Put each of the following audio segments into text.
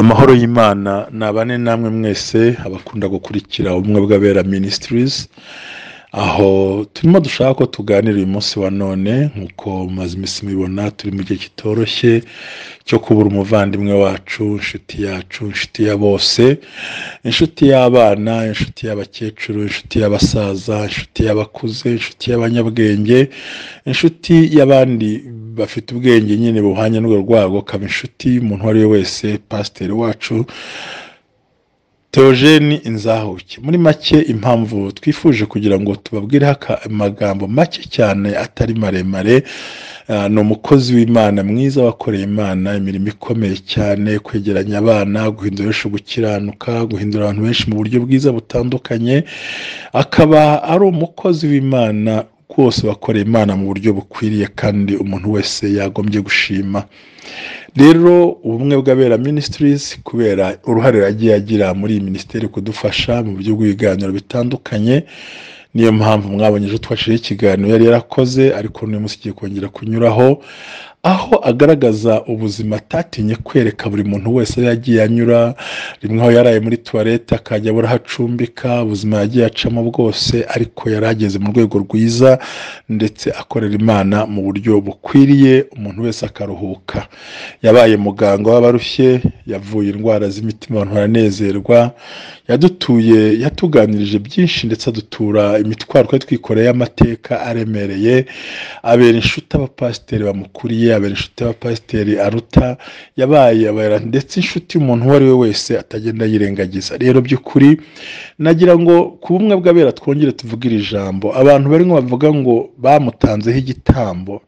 Amahoro y'Imana nabane namwe mwese abakunda gukurikira Ubumwe bw'Abera Ministries, aho turimo dushaka ko tuganira uyu munsi wa none. Nk'uko mumaze iminsi mubibona, turi mu gihe kitoroshye cyo kubura umuvandimwe wacu, inshuti yacu, inshuti ya bose, inshuti y'abana, inshuti y'abakecuru, inshuti y'abasaza, inshuti y'abakuze, inshuti y'abanyabwenge, inshuti y'abandi bafite ubwenge nyine buhanye n'urwo rwego, akaba inshuti y'umuntu uwo ari we wese, pasiteri wacu Theogene Inzahuke. Muri make, impamvu twifuje kugira ngo tubabwireho amagambo make cyane atari maremare, ni umukozi w'Imana mwiza wakoreye Imana imirimo ikomeye cyane, kwegeranya abana, guhindura benshi gukiranuka, guhindura abantu benshi mu buryo bwiza butandukanye, akaba ari umukozi w'Imana rwose wakoreye Imana mu buryo bukwiriye kandi umuntu wese yagombye gushima. Rero Ubumwe bw'Abera Ministries, kubera uruhare yagiye agira muri iyi minisiteri kudufasha mu buryo bw'ibiganiro bitandukanye, niyo mpamvu mwabonye ejo twashizeho ikiganiro yari yarakoze, ariko n'uyu munsi igiye kongera kunyuraho, aho agaragaza ubuzima atatinye kwereka buri muntu wese aho yagiye anyura, rimwe aho yaraye muri tuwarete akajya abura aho acumbika, ubuzima yagiye acamo bwose, ariko yari ageze mu rwego rwiza ndetse akorera Imana mu buryo bukwiriye, umuntu wese akaruhuka. Yabaye muganga w'abarushye, yavuye indwara z'imitima abantu baranezerwa, yadutuye, yatuganirije byinshi ndetse adutura imitwaro twari twikoreye y'amateka aremereye, abera inshuti abapasiteri bamukuriye, abera inshuti y'abapasiteri aruta, yabaye abera ndetse inshuti y'umuntu uwo ari we wese atagenda yirengagiza. Rero by'ukuri nagira ngo ku Bumwe bw'Abera twongere tuvuge iri jambo. Abantu barimo bavuga ngo bamutanzeho igitambo,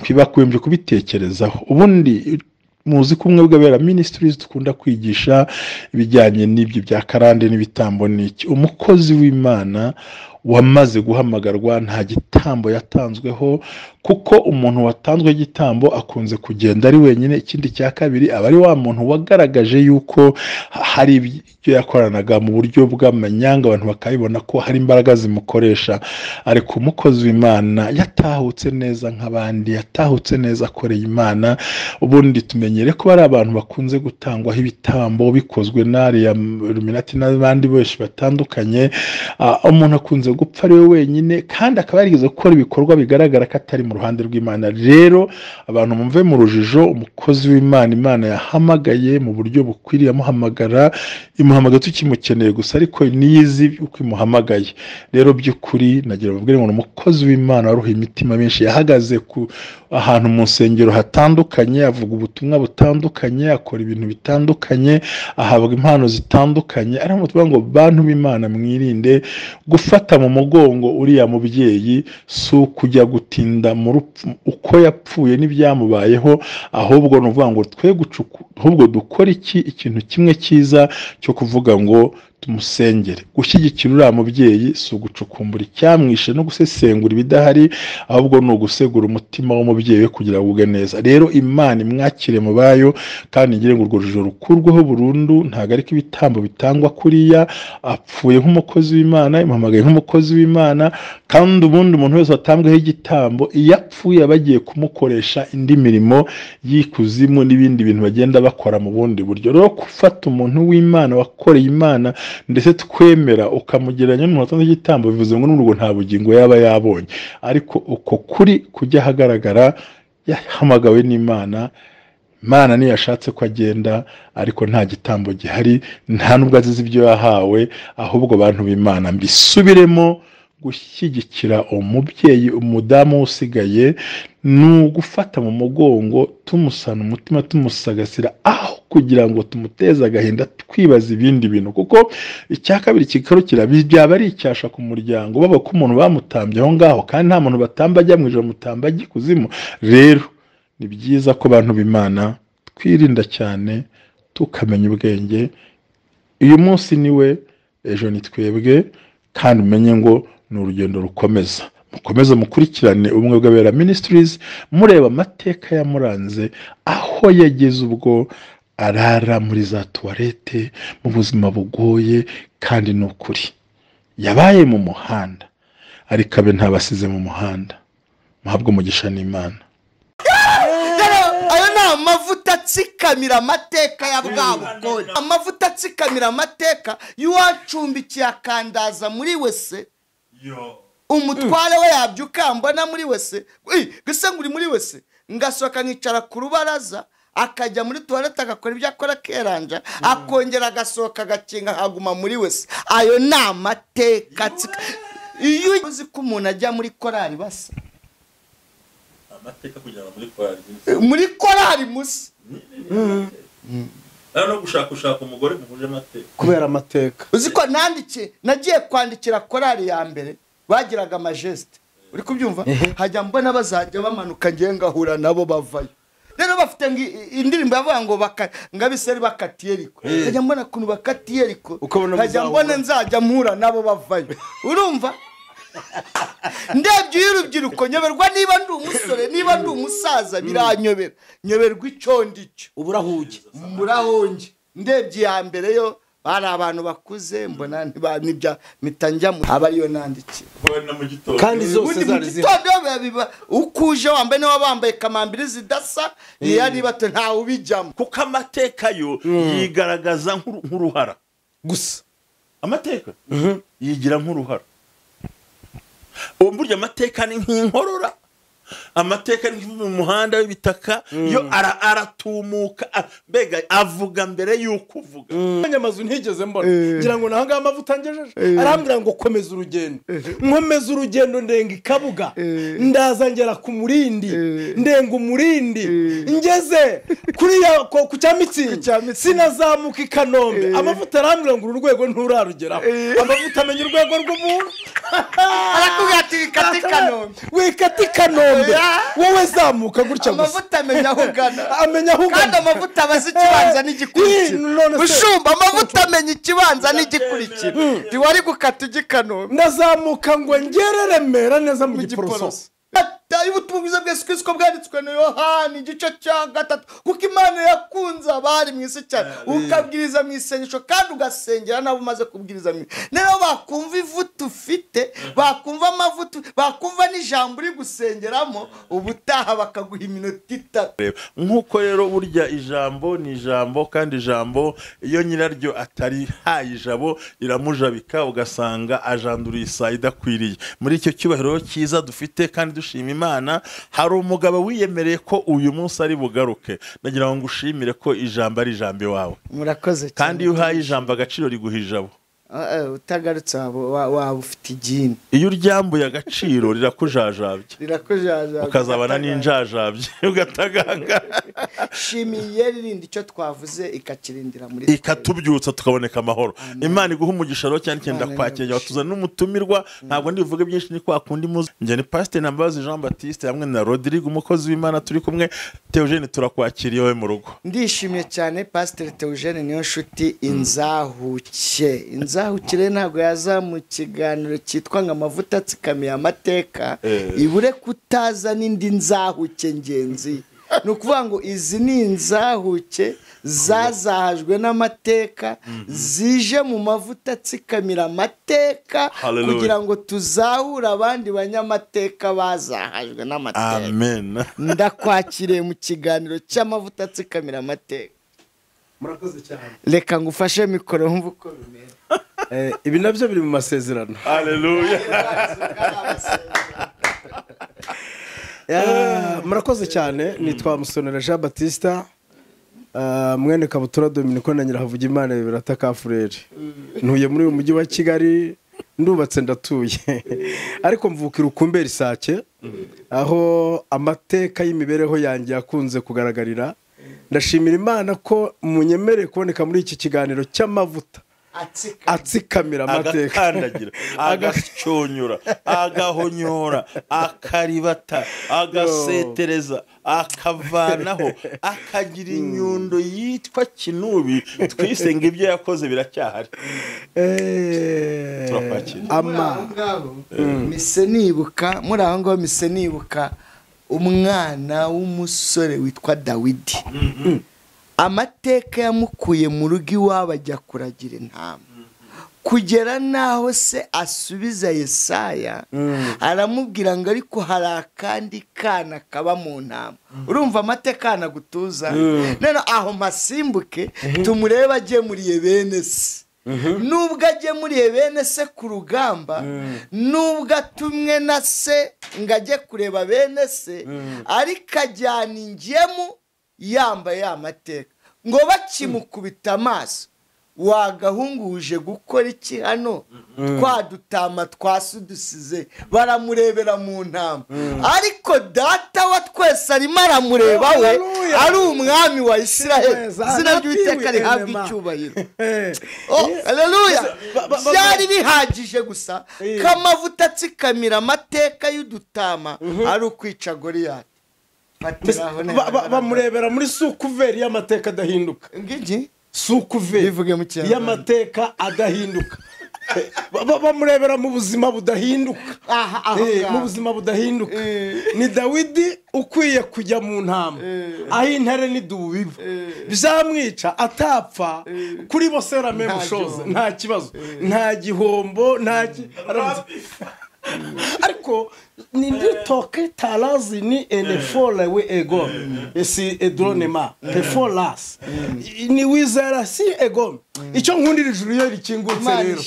ntibakwembye kubitekerezaho. Ubundi muzi ko Ubumwe bw'Abera Ministries dukunda kwigisha ibijyanye n'ibyo bya karande n'ibitambo n'iki. Umukozi w'Imana wamaze guhamagarwa nta gitambo yatanzweho, kuko umuntu watanzwe igitambo akunze kugenda ari wenyine. Ikindi cya kabiri, aba ari wa muntu wagaragaje yuko hari ibyo yakoranaga mu buryo bw'amanyanga, abantu bakabibona ko hari imbaraga zimukoresha. Ariko umukozi w'Imana yatahutse neza nk'abandi, yatahutse neza akoreye Imana. Ubundi tumenyere ko ari abantu bakunze gutangwaho ibitambo bikozwe n'ariya Illuminati n'abandi benshi batandukanye. Umuntu akunze gupfa ari we wenyine kandi akaba yarigeze gukora ibikorwa bigaragara ko atari mu ruhande rw'Imana. Rero abantu mumve mu rujijo, umukozi w'Imana Imana yahamagaye mu buryo bukwiriye, amuhamagara imuhamagaye tukimukeneye gusa, ariko niyizi uko imuhamagaye. Rero by'ukuri nagira babwire ngo umukozi w'Imana waruhuye imitima menshi, yahagaze ku ahantu mu nsengero hatandukanye, avuga ubutumwa butandukanye, akora ibintu bitandukanye, ahabwa impano zitandukanye. Ariko tuvuga ngo bantu b'Imana mwirinde gufata mu mugongo uriya mubyeyi, si ukujya gutinda mu rupfu uko yapfuye n'ibyamubayeho, ahubwo ni ukuvuga ngo twe ahubwo dukora iki ikintu kimwe cyiza cyo kuvuga ngo tumusengere. Gushyigikira uriya mubyeyi si ugucukumbura icyamwishe no gusesengura ibidahari, ahubwo ni ugusegura umutima w'umubyeyi we kugira ngo ugwe neza. Rero Imana imwakire mu bayo, kandi ngire ngo urwo rujijo rukurweho burundu. Ntabwo ariko ibitambo bitangwa kuriya, apfuye nk'umukozi w'Imana, imuhamagaye nk'umukozi w'Imana, kandi ubundi umuntu wese watambweho igitambo iyo apfuye aba agiye kumukoresha indi mirimo y'ikuzimu n'ibindi bintu bagenda bakora mu bundi buryo. Rero gufata umuntu w'Imana wakoreye Imana ndetse twemera ukamugereranya n'umuntu watanze igitambo, bivuze ngo n'urwo nta bugingo yaba yabonye. Ariko uko kuri kujya ahagaragara, yahamagawe n'Imana, Imana ntiyashatse ko agenda, ariko nta gitambo gihari, nta nubwo azize ibyo yahawe. Ahubwo bantu b'Imana mbisubiremo, gushyigikira umubyeyi umudamu usigaye ni ugufata mu mugongo, tumusana umutima, tumusagasira, aho kugira ngo tumuteze agahinda twibaza ibindi bintu. Kuko icya kabiri kikarukira byaba ari icyasha ku muryango, baba ko umuntu bamutambye aho ngaho, kandi nta muntu batamba ajya mu ijoro, mutamba ajya ikuzimu. Rero ni byiza ko abantu b'Imana twirinda cyane, tukamenya ubwenge. Uyu munsi ni we, ejo ni twebwe, kandi umenye ngo ni urugendo rukomeza. Mukomeze mukurikirane Ubumwe bw'Abera Ministries, mureba amateka yamuranze, aho yageze ubwo arara muri za tuwarete mu buzima bugoye, kandi ni ukuri yabaye mu muhanda, ariko abe ntabasize mu muhanda. Muhabwe umugisha n'Imana. Ayo ni amavuta. atsikamira amateka ya bwa bukode, amavuta atsikamira amateka y'uwacumbikiye akandaza muri wese. Umutware we yabyuka mbona muri wese, gese ngo uri muri wese, ngasohoka nkicara ku rubaraza, akajya muri toilette agakora ibyo akora keranja, akongera agasohoka agakinga akaguma muri wese. Ayo ni amateka. Iyo uzi ko umuntu ajya muri korari basa amateka kujyana muri korari, muri korari musa no gushaka umugore muhuje amateka kubera amateka. Uzi ko nandikiye, nagiye kwandikira korari ya mbere bagiraga amajeste, uri kubyumva, hajya mbona bazajya bamanuka ngiye ngahura nabo bavayo. Rero bafite indirimbo yavuga ngo ngabiseri bakatiye riko, hajya mbona kuntu bakatiye riko, hajya mbona nzajya mpura nabo bavayo. Urumva ndebye y'urubyiruko nyoberwa niba ndi umusore niba ndi umusaza, biranyobera, nyoberwa icyo ndicyo. Uburahuge murahonge. Ndebye ya mbere yo bari abantu bakuze, mbona nibya mitanjya aba ariyo nandikiye. Kandi zose zari zihari, ukuje wambaye niba bambaye kamambiri zidasa, yari bato ntawe ubijyamo, kuko amateka yo yigaragaza nk'uruhara gusa. Amateka yigira nk'uruhara. Ubu burya amateka ni nk'inkorora, amateka ni mu muhanda w'ibitaka, yo aratumuka, mbega avuga mbere y'uko uvuga. Amazu ntigeze mbona, ngira ngo nahanga amavuta ngejeje, arambwira ngo komeza urugendo. Nkomeza urugendo ndenga ikabuga, ndaza ngera ku Murindi, ndenga Umurindi, ngeze kuri ku cya Mitsingi, sinazamuka i Kanombe. Amavuta arambwira ngo uru rwego nturarugeraho. Amavuta amenya urwego rw'umuntu, arakubwira ati wikate i Kanombe, wikate i Kanombe, wowe zamuka gutya gusa. Amavuta amenya aho ugana, amenya aho ugana, kandi amavuta abazi ikibanza n'igikurikira. Mushumba, amavuta amenya ikibanza n'igikurikira. Ntiwari gukata ujya i Kanombe. Ndazamuka ngo ngere Remera neza mu Giporoso. Ubutumwa bwiza bwa Yesu Kristo bwanditswe na Yohani igice cya 3, kuko Imana yakunze abari mu isi cyane, ukabwiriza mu isengesho kandi ugasengera nabo umaze kubwiriza. Rero bakumva ivuta ufite, bakumva amavuta, bakumva n'ijambo uri gusengeramo, ubutaha bakaguha iminota 3. Nk'uko rero burya ijambo ni ijambo, kandi ijambo iyo nyiraryo atari haye ijabo riramujabika, ugasanga ajanduriye isaha idakwiriye. Muri icyo cyubahiro cyiza dufite kandi dushima Imana, hari umugabo wiyemereye ko uyu munsi ari bugaruke. Ndagira ngo ngushimire ko ijambo ari ijambo iwawe. Murakoze cyane. Kandi iyo uhaye ijambo agaciro riguha ijabo. Utagarutse waba ufite igini. Iyo uryambuye agaciro rirakujajabye, rirakujajabye, ukazabana n'injajabye ugataganga. Shimiye ririndi icyo twavuze ikakirindira muri ikatubyutsa tukaboneka amahoro. Imana iguha umugisha rero cyane cyane ndakwakira watuzana n'umutumirwa. Ntabwo ndivuge byinshi ni kwa kundi muzi. Njye ni Pastor Nambazi Jean Baptiste hamwe na Rodrigue umukozi w'Imana turi kumwe. Theogene turakwakiriye wowe mu rugo. Ndishimye cyane Pastor Theogene niyo nshuti inzahuke. Inzahukire ntabwo yaza mu kiganiro cyitwa ngo amavuta atsikamiye amateka, ibure kutaza n'indi nzahuke ngenzi. Ni ukuvuga ngo izi ni inzahuke zazahajwe n'amateka, zije mu mavuta atsikamira amateka, kugira ngo tuzahure abandi banyamateka bazahajwe n'amateka. Amen. Ndakwakiriye mu kiganiro cy'amavuta atsikamira amateka. Murakoze cyane. Reka ngufashe mikoro wumve uko bimera. Ibi nabyo biri mu masezerano. Haleluya. Murakoze cyane. Nitwa Musonera Jean Baptiste, mwene Kabutura Dominico na Nyirahavugimana Birata Kafurere. Ntuye muri uyu mujyi wa Kigali, ndubatse ndatuye, ariko mvukira Rukumberi Sake, aho amateka y'imibereho yanjye yakunze kugaragarira. Ndashimira Imana ko munyemereye kuboneka muri iki kiganiro cy'amavuta atsikamira amateka, agakandagira, agacyonyora, agahonyora, akaribata, agasetereza, akavanaho, akagira inyundo yitwa kinubi. Twisenga ibyo yakoze biracyahari. Turakwakira. Mise nibuka muri aho ngaho, mise nibuka umwana w'umusore witwa Dawidi. Amateka yamukuye mu rugo iwabo ajya kuragira intama. Kugera naho se asubiza Yesaya aramubwira ngo ariko hari akandi kana kaba mu ntama. Urumva amateka anagutuza. None aho masimbuke tumurebe agemuriye bene se. Nubwo agemuriye bene se ku rugamba, nubwo atumwe na se ngo ajye kureba bene se, ariko ajyana ingemu yambaye amateka. Ngo bakimukubita amaso, wagahunguje gukora iki hano? Twadutama twasudusize baramurebera mu ntama. Ariko data wa twese arimo aramureba we, ari umwami wa Isiraheli. Izina ry'Uwiteka rihabwa icyubahiro. Oh, haleluya. Byari bihagije gusa ko amavuta atsikamira amateka y'udutama ari ukwica Goliyati. Bamurebera muri sukuveri y'amateka adahinduka. Ngiki? Sukuveri y'amateka adahinduka. Bamurebera mu buzima budahinduka. Mu buzima budahinduka. Ni Dawidi ukwiye kujya mu ntama aho intare n'idubu biba. Bizamwica atapfa kuri bose rame mushoza nta kibazo, nta gihombo, nta ariko ni nditoke talazi ni enefole we ego esi edronema pefolas ni wizera si ego. Icyo nkundira ijuru iyo rikingutse rero,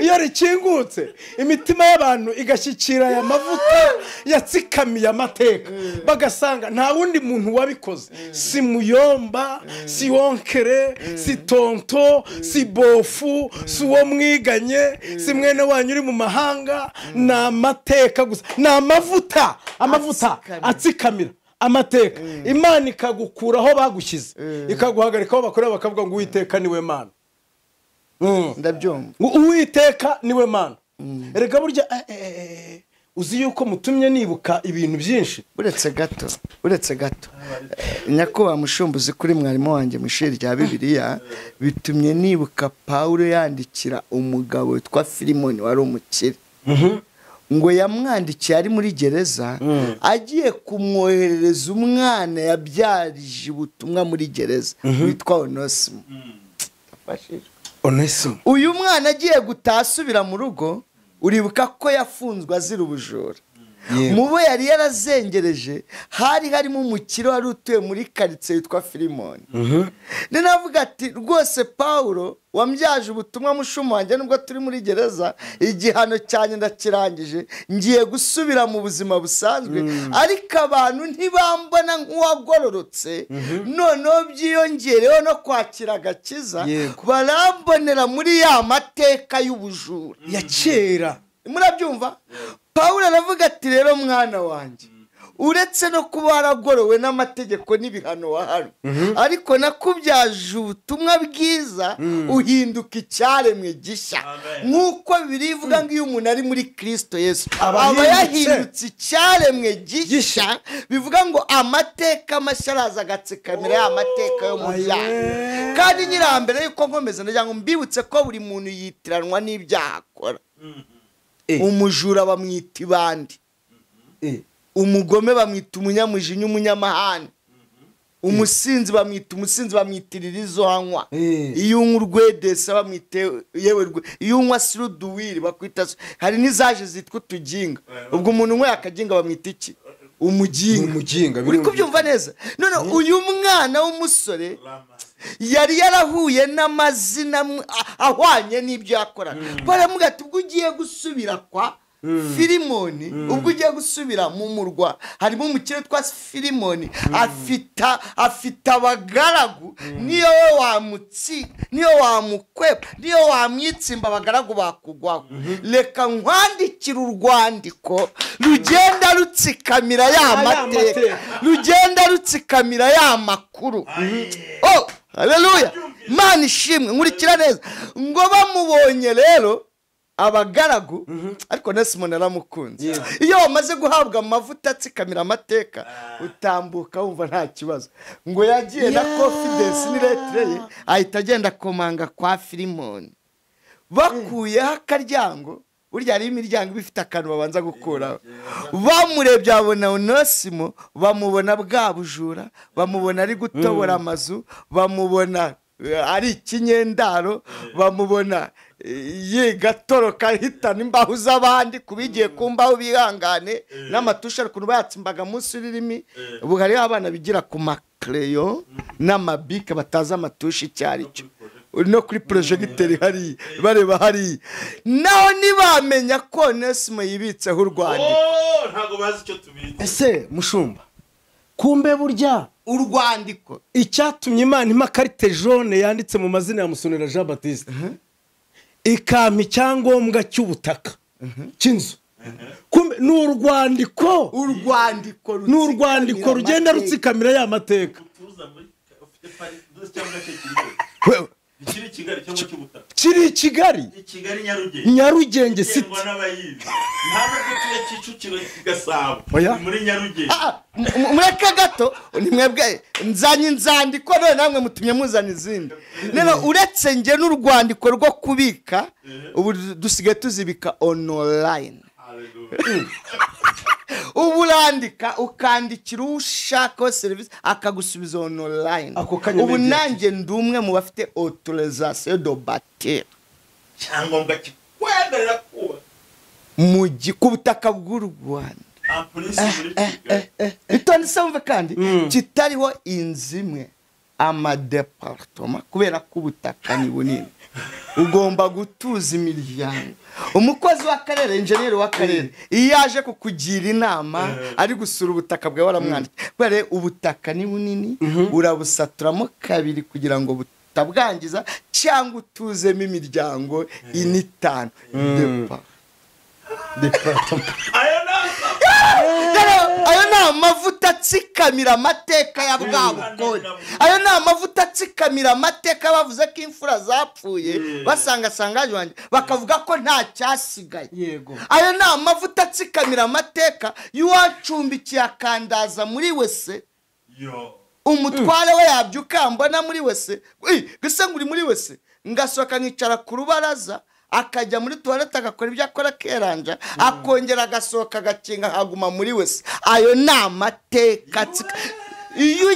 iyo rikingutse imitima y'abantu igashyikira aya mavuta yatsikamiye amateka, bagasanga nta wundi muntu wabikoze, si muyomba, si wonkere, si tonto, si bofu, si uwo mwiganye, si mwene wanyu uri mu mahanga. Ni amateka gusa, ni amavuta, amavuta atsikamira amateka. Imana ikagukura aho bagushyize, ikaguhagarika aho bakorera, bakavuga ngo Uwiteka niwe Mana. Ndabyumva. Uwiteka niwe Mana. Erega burya uzi yuko mutumye nibuka ibintu byinshi. Uretse gato nyakubahwa mushumbuzi kuri mwarimu wanjye mu ishuri rya Bibiliya, bitumye nibuka Pawulo yandikira umugabo witwa Filimoni wari umukire. Ngo yamwandikiye ari muri gereza, agiye kumwoherereza umwana yabyarije ubutumwa muri gereza witwa Onesimo. Onesimo. Uyu mwana agiye gutasubira mu rugo, uribuka ko yafunzwe azira ubujura. Mu bo yari yarazengereje hari harimo umukire wari utuye muri karitsiye witwa Filimoni. Ninavuga ati rwose Pawulo wambyaje ubutumwa mushumu wanjye, nubwo turi muri gereza igihano cyanjye ndakirangije, ngiye gusubira mu buzima busanzwe, ariko abantu ntibambona nk'uwagororotse, noneho byiyongereho no kwakira agakiza, barambonera muri ya mateka y'ubujura ya kera. Murabyumva? Pawulo aravuga ati rero mwana wanjye, uretse no kuba waragorowe n'amategeko n'ibihano wahawe, ariko nakubyaje ubutumwa bwiza uhinduka icyaremwe gishya. Nk'uko birivuga ngo iyo umuntu ari muri Kristo Yesu aba yahindutse icyaremwe gishya, bivuga ngo amateka mashya araza agatsikamira ya mateka yo mu byaha. Kandi nyirambere yuko nkomeza ndagira ngo mbibutse ko buri muntu yitiranwa n'ibyaha akora. Umujura bamwita ibandi, umugome bamwita umunyamujinya, umunyamahane, umusinzi bamwita umusinzi, bamwitirira izo anywa. Iyo unywa urwedesa bamwite yewe, iyo unywa siruduwiri bakwita. Hari n'izaje zitwa utuginga. Ubwo umuntu unyweye akaginga bamwita iki? Umuginga. Uri kubyumva neza? None uyu mwana w'umusore yari yarahuye n'amazina ahwanye n'ibyo yakoraga. Baramuga ati ubwo ugiye gusubira kwa Filimoni, ubwo ugiye gusubira mu murwa harimo umukire witwa Filimoni, afite abagaragu, niyo wamutsi, niyo wamukwepa, niyo wamwitsimba abagaragu bakugwaho. Reka nkwandikira urwandiko rugenda rutsikamira ya mateka, rugenda rutsikamira ya makuru. Oh, haleluya. Mana ishimwe. Nkurikira neza. Ngo bamubonye rero abagaragu, ariko Onesimo naramukunze. Iyo wamaze guhabwa amavuta atsikamira amateka, utambuka wumva nta kibazo. Ngo yagiye na confidence ni lettre ye, ahita agenda komanga kwa Filimoni. Bakuyeho akaryango, burya hari imiryango ifite akantu babanza gukuraho. Bamurebye babona Onesimo, bamubona bwa bujura, bamubona ari gutobora amazu, bamubona ari ikinyendaro, bamubona Yigatoroka hitana imbaho z'abandi kubigiye ku mbaho bihangane n'amatusha ukuntu bayatsimbaga munsi y'ururimi. Ubu hariho abana bigira ku makereyo n'amabike batazi amatusha icyo ari cyo, no kuri projecteur hari bareba hari naho ntibamenya ko Onesimo yibitseho urwandiko. Ntabwo bazi icyo tubitse. Ese mushumba, kumbe burya urwandiko icyatumye Imana impa carte jaune yanditse mu mazina ya Musonera Jean Baptiste, ikampa icyangombwa cy'ubutaka cy'inzu, kumbe ni urwandiko, urwandiko ni urwandiko rugenda rutsikamira ya mateka. Kiri Kigali, Nyarugenge city. Mureke gato ni mwebwe nzanye inzandiko none namwe mutumye muzana izindi. Rero uretse nge n'urwandiko rwo kubika, ubu dusigaye tuzibika online. Ubu urandika ukandikira ushaka serivisi akagusubiza online. Ubu nanjye ndi umwe mu bafite autorisation de bâtir, cyangombwa kikwemerera kuba mu butaka bw'u Rwanda. Itonde wumve kandi kitariho inzu imwe, amadepartoma, kubera ko ubutaka ni bunini ugomba gutuza imiryango. Umukozi w'akarere, enjeniyeri w'akarere, iyo aje kukugira inama ari gusura ubutaka bwawe waramwandikira, kubera ubutaka ni bunini urabusaturamo kabiri kugira ngo butabwangiza cyangwa utuzemo imiryango ine itanu. Ayo ni amavuta atsikamira amateka ya bwa bukode. Ayo ni amavuta atsikamira amateka bavuze ko imfura zapfuye basangasangaje wanjye bakavuga ko nta cyasigaye. Ayo ni amavuta atsikamira amateka y'uwacumbikiye akandaza muri wese. Umutware we yabyuka mbona muri wese, gese ngo uri muri wese, ngasohoka nkicara ku rubaraza, akajya muri toilette agakora ibyo akora keranja, akongera agasohoka agakinga akaguma muri wese. Ayo ni amateka. Iyo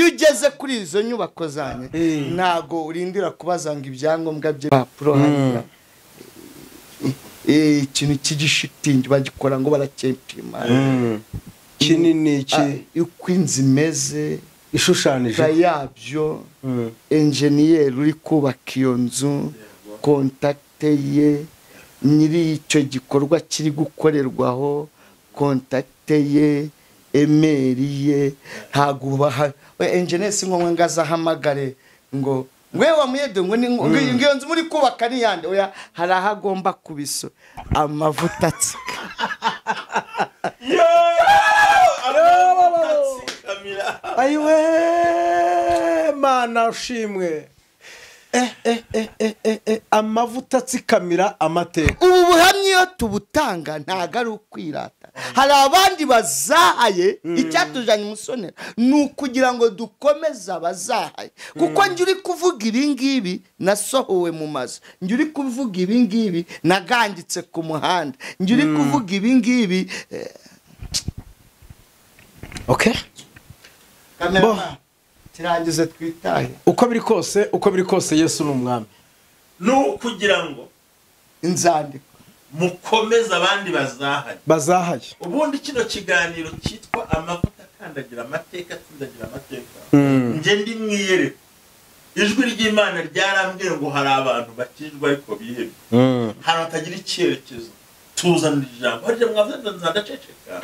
ugeze kuri izo nyubako zanjye ntago urindira kubazanga ibyangombwa by'ibipapuro hariya. Ikintu cy'igishitingi bagikora ngo baracyempima kinini ki uko inzu imeze ishushanije yabyo, enjeniyeri uri kubaka iyo nzu, kontakte ye, nyiri icyo gikorwa kiri gukorerwaho, kontakte ye, emeri ye. Ntago enjeniyeri si ngombwa ngo azahamagare ngo ngwe wa muyede ngo iyo nzu muri kubaka ni yande. Oya, hari aho agomba kubiso amavuta atsika. Ayiwe Mana ushimwe. Amavuta atsikamira amateka. Ubu buhamya iyo tubutanga ntago ari ukwirata. Hari abandi bazahaye, icyatujanye Musonera ni ukugira ngo dukomeze abazahaye. Kuko njye uri kuvuga ibi ngibi nasohowe mu mazu, njye uri kuvuga ibi ngibi nagangitse ku muhanda, njye uri kuvuga ibi ngibi. Okay. Kirangize twitaye. Uko biri kose Yesu ni umwami. No kugira ngo inzandiko mukomeze abandi bazahaye. Bazahaye. Ubundi kino kiganiro cyitwa amavuta akandagira amateka atsindagira amateka. Nje ndi mwiyereko. Ijwi ry'Imana ryarambwiye ngo hari abantu bakijwe ariko bihebye. Hari batagira icyerekezo. Tuzanira ijambo. Harya mwavuze ndaceceka.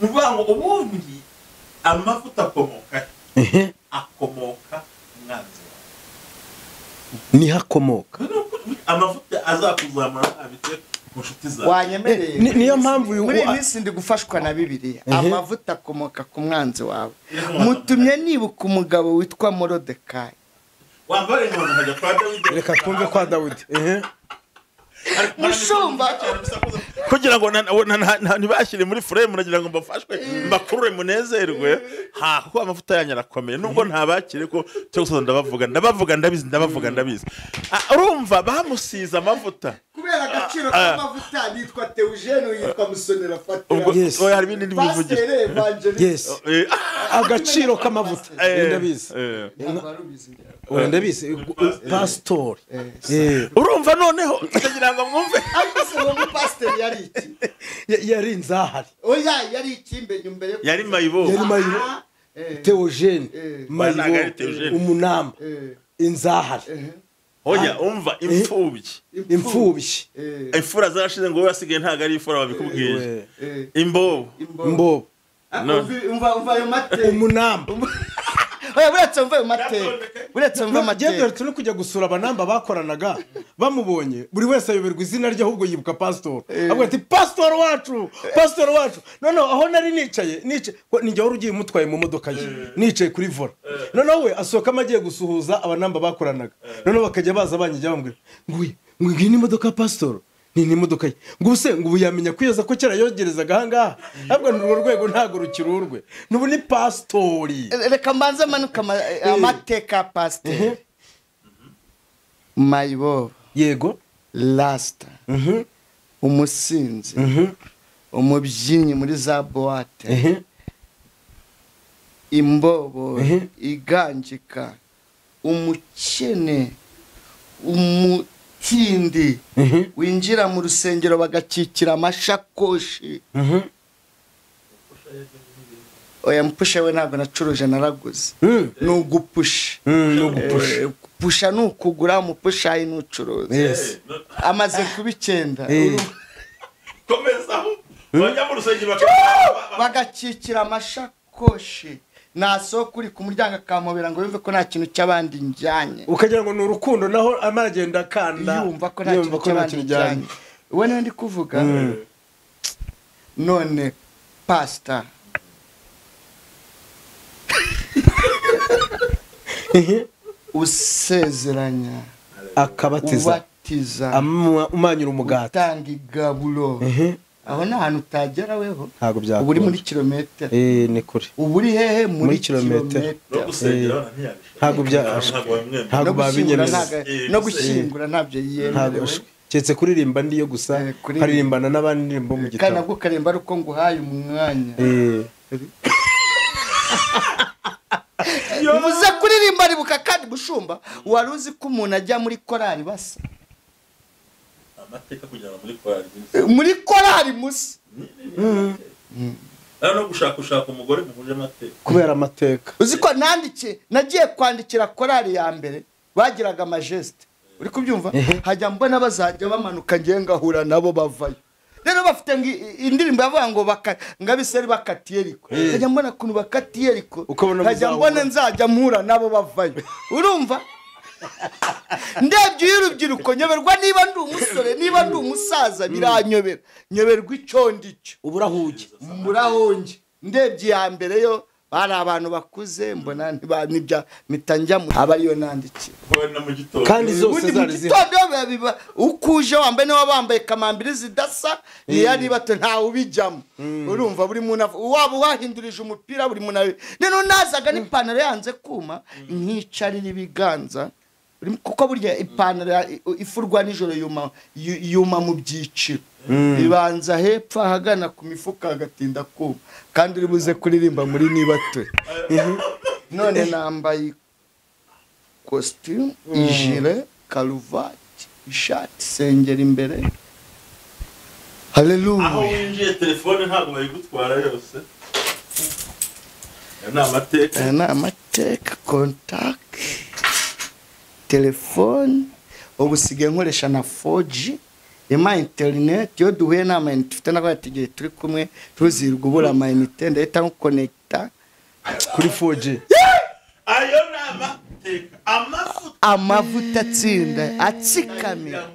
Nuvuga ngo ubundi amavuta akomoka akomoka umwanzi wawe. Niho akomoka. Amavuta azakuzamura abitse mu nshuti zawe. Wanyemereye. Niyo mpamvu muri iyi minsi ndi gufashwa na Bibiliya. Amavuta akomoka ku mwanzi wawe. Mutumye nibuka umugabo witwa Morodekayi. Wambare ngo nkajya kwa Dawidi. Reka twumve kwa Dawidi. Mushumba kugira ngo ntibashyire muri frame, nagira ngo mbafashwe mbakurure munezerwe. Ha, kuko amavuta yanyu arakomeye nubwo ntabakire ko cyo gusoza ndabavuga ndabizi ndabavuga ndabizi. Urumva bamusize amavuta kubera agaciro k'amavuta. Nitwa Theogene, yitwa Musonera Fatira. Ubwo oya hari ibindi ndibivugira. Yes, agaciro k'amavuta ndabizi. Oya ndabizi pastor. Urumva noneho ndagira ngo mwumve ariko se uwo pastor yari iki? Yari inzahari. Oya yari iki mbere yari mayibo. Yari mayibo. Theogene mayibo umunamba inzahari. Oya umva imfubyi. Imfubyi. Imfura zarashize ngo wasigaye ntago ari imfura babikubwiye. Imbobo. Imbobo. Umva ayo mateka. Umunamba. Oya buretse umva ayo mateka. Buretse umva amateka. Genda turi kujya gusura abanamba bakoranaga bamubonye buri wese ayoberwa izina rye ahubwo yibuka pastor. Avuga ati pastor wacu, pastor wacu. None aho nari nicaye ninjye wari ugiye mutwaye mu modoka ye. Nicaye kuri vola. None we asohoka amagiye gusuhuza abanamba bakoranaga. None bakajya baza banyijya bambwira nguye ngiyi ni imodoka pastor. Ni imodoka ye. Ngo se ngo yamenya kwiyoza ko kera yogerezaga ahangaha. Ahubwo n'urwo rwego ntago rukirurwe. Nubu ni pastori. Reka mbanze manuka amateka pastor. Mayibo. Yego. Last. Umusinzi. Umubyinnyi muri za boîte. Imbobo iganjika. Umukene. Umutindi winjira mu rusengero bagakikira amashakoshi. Oya mpusha we ntabwo nacuruje naraguze. Nugupusha. Nugupusha. Pusha nukugura umupusha inucuruza. Yes. Amaze kuba 9. Komeza aho. Bajya mu rusengero bagakikira amashakoshi. Naso kuri ku muryango akamobera ngo yumve ko nta kintu cy'abandi njyanye. Ukagira ngo ni urukundo naho amagenda akanda yumva ko nta kintu cy'abandi njyanye. We ndi kuvuga. None pastor usezeranya akabatiza umanyura umugati utanga igaburo. Aho nta hantu utagera weho. Ntago byakunda. Ubu uri muri kilometero. Ni kure. Ubu uri hehe muri kilometero. Ntago ntago babinyemeza. No gushyingura ntabyo yiyemerewe. Keretse kuririmba ndiyo gusa haririmbana n'abandi ndirimbo mu gitabo. Kandi nabwo ukaremba ari uko nguhaye umwanya. Muze kuririmba ribuka kandi mushumba wari uzi ko umuntu ajya muri korali basa. Amateka kujyana muri korali. Muri korali musa. No gushaka umugore muhuje amateka. Kubera amateka. Uzi ko nandikiye nagiye kwandikira korali ya mbere bagiraga amajeste. Uri kubyumva? Hajya mbona bazajya bamanuka ngiye ngahura nabo bavayo. Rero bafite indirimbo yavuga ngo ngabiseri bakatiye riko. Hajya mbona kuntu bakatiye riko. Hajya mbona nzajya mpura nabo bavayo. Urumva? Ndebye y'urubyiruko nyoberwa niba ndi umusore niba ndi umusaza biranyobera. Nyoberwa icyo ndicyo. Uburahuge. Murahonge. Ndebye ya mbere yo bari abantu bakuze mbona nibya mitanja aba ariyo nandikiye. Kandi zose zari zihari. Ukuje wambaye niba bambaye kamambiri zidasa yari bato ntawe ubijyamo. Urumva buri muntu waba wahindurije umupira buri muntu. None nazaga n'ipantaro yanze kuma nkicarira ibiganza. Kuko burya ipantaro ifurwa nijoro yuma mu byiciro. Ibanza hepfo ahagana ku mifuka agatinda kuma kandi uri buze kuririmba muri nibatwe. None nambaye costume, ijire, karuvati, ishati, sengeri imbere. Hallelujah. Aho winjiye telefone ntabwo bayigutwara yose. Ni amateka. Ni amateka, contact, telefone, ubu sigaye nkoresha na 4G. Ema internet yo duhuye na ama mfite n'abategeye turi kumwe tuzirwa ubura ama inite ndahita nkuconnecta kuri 4G. Ayo ni amateka. Amavuta atsinda atsikamira.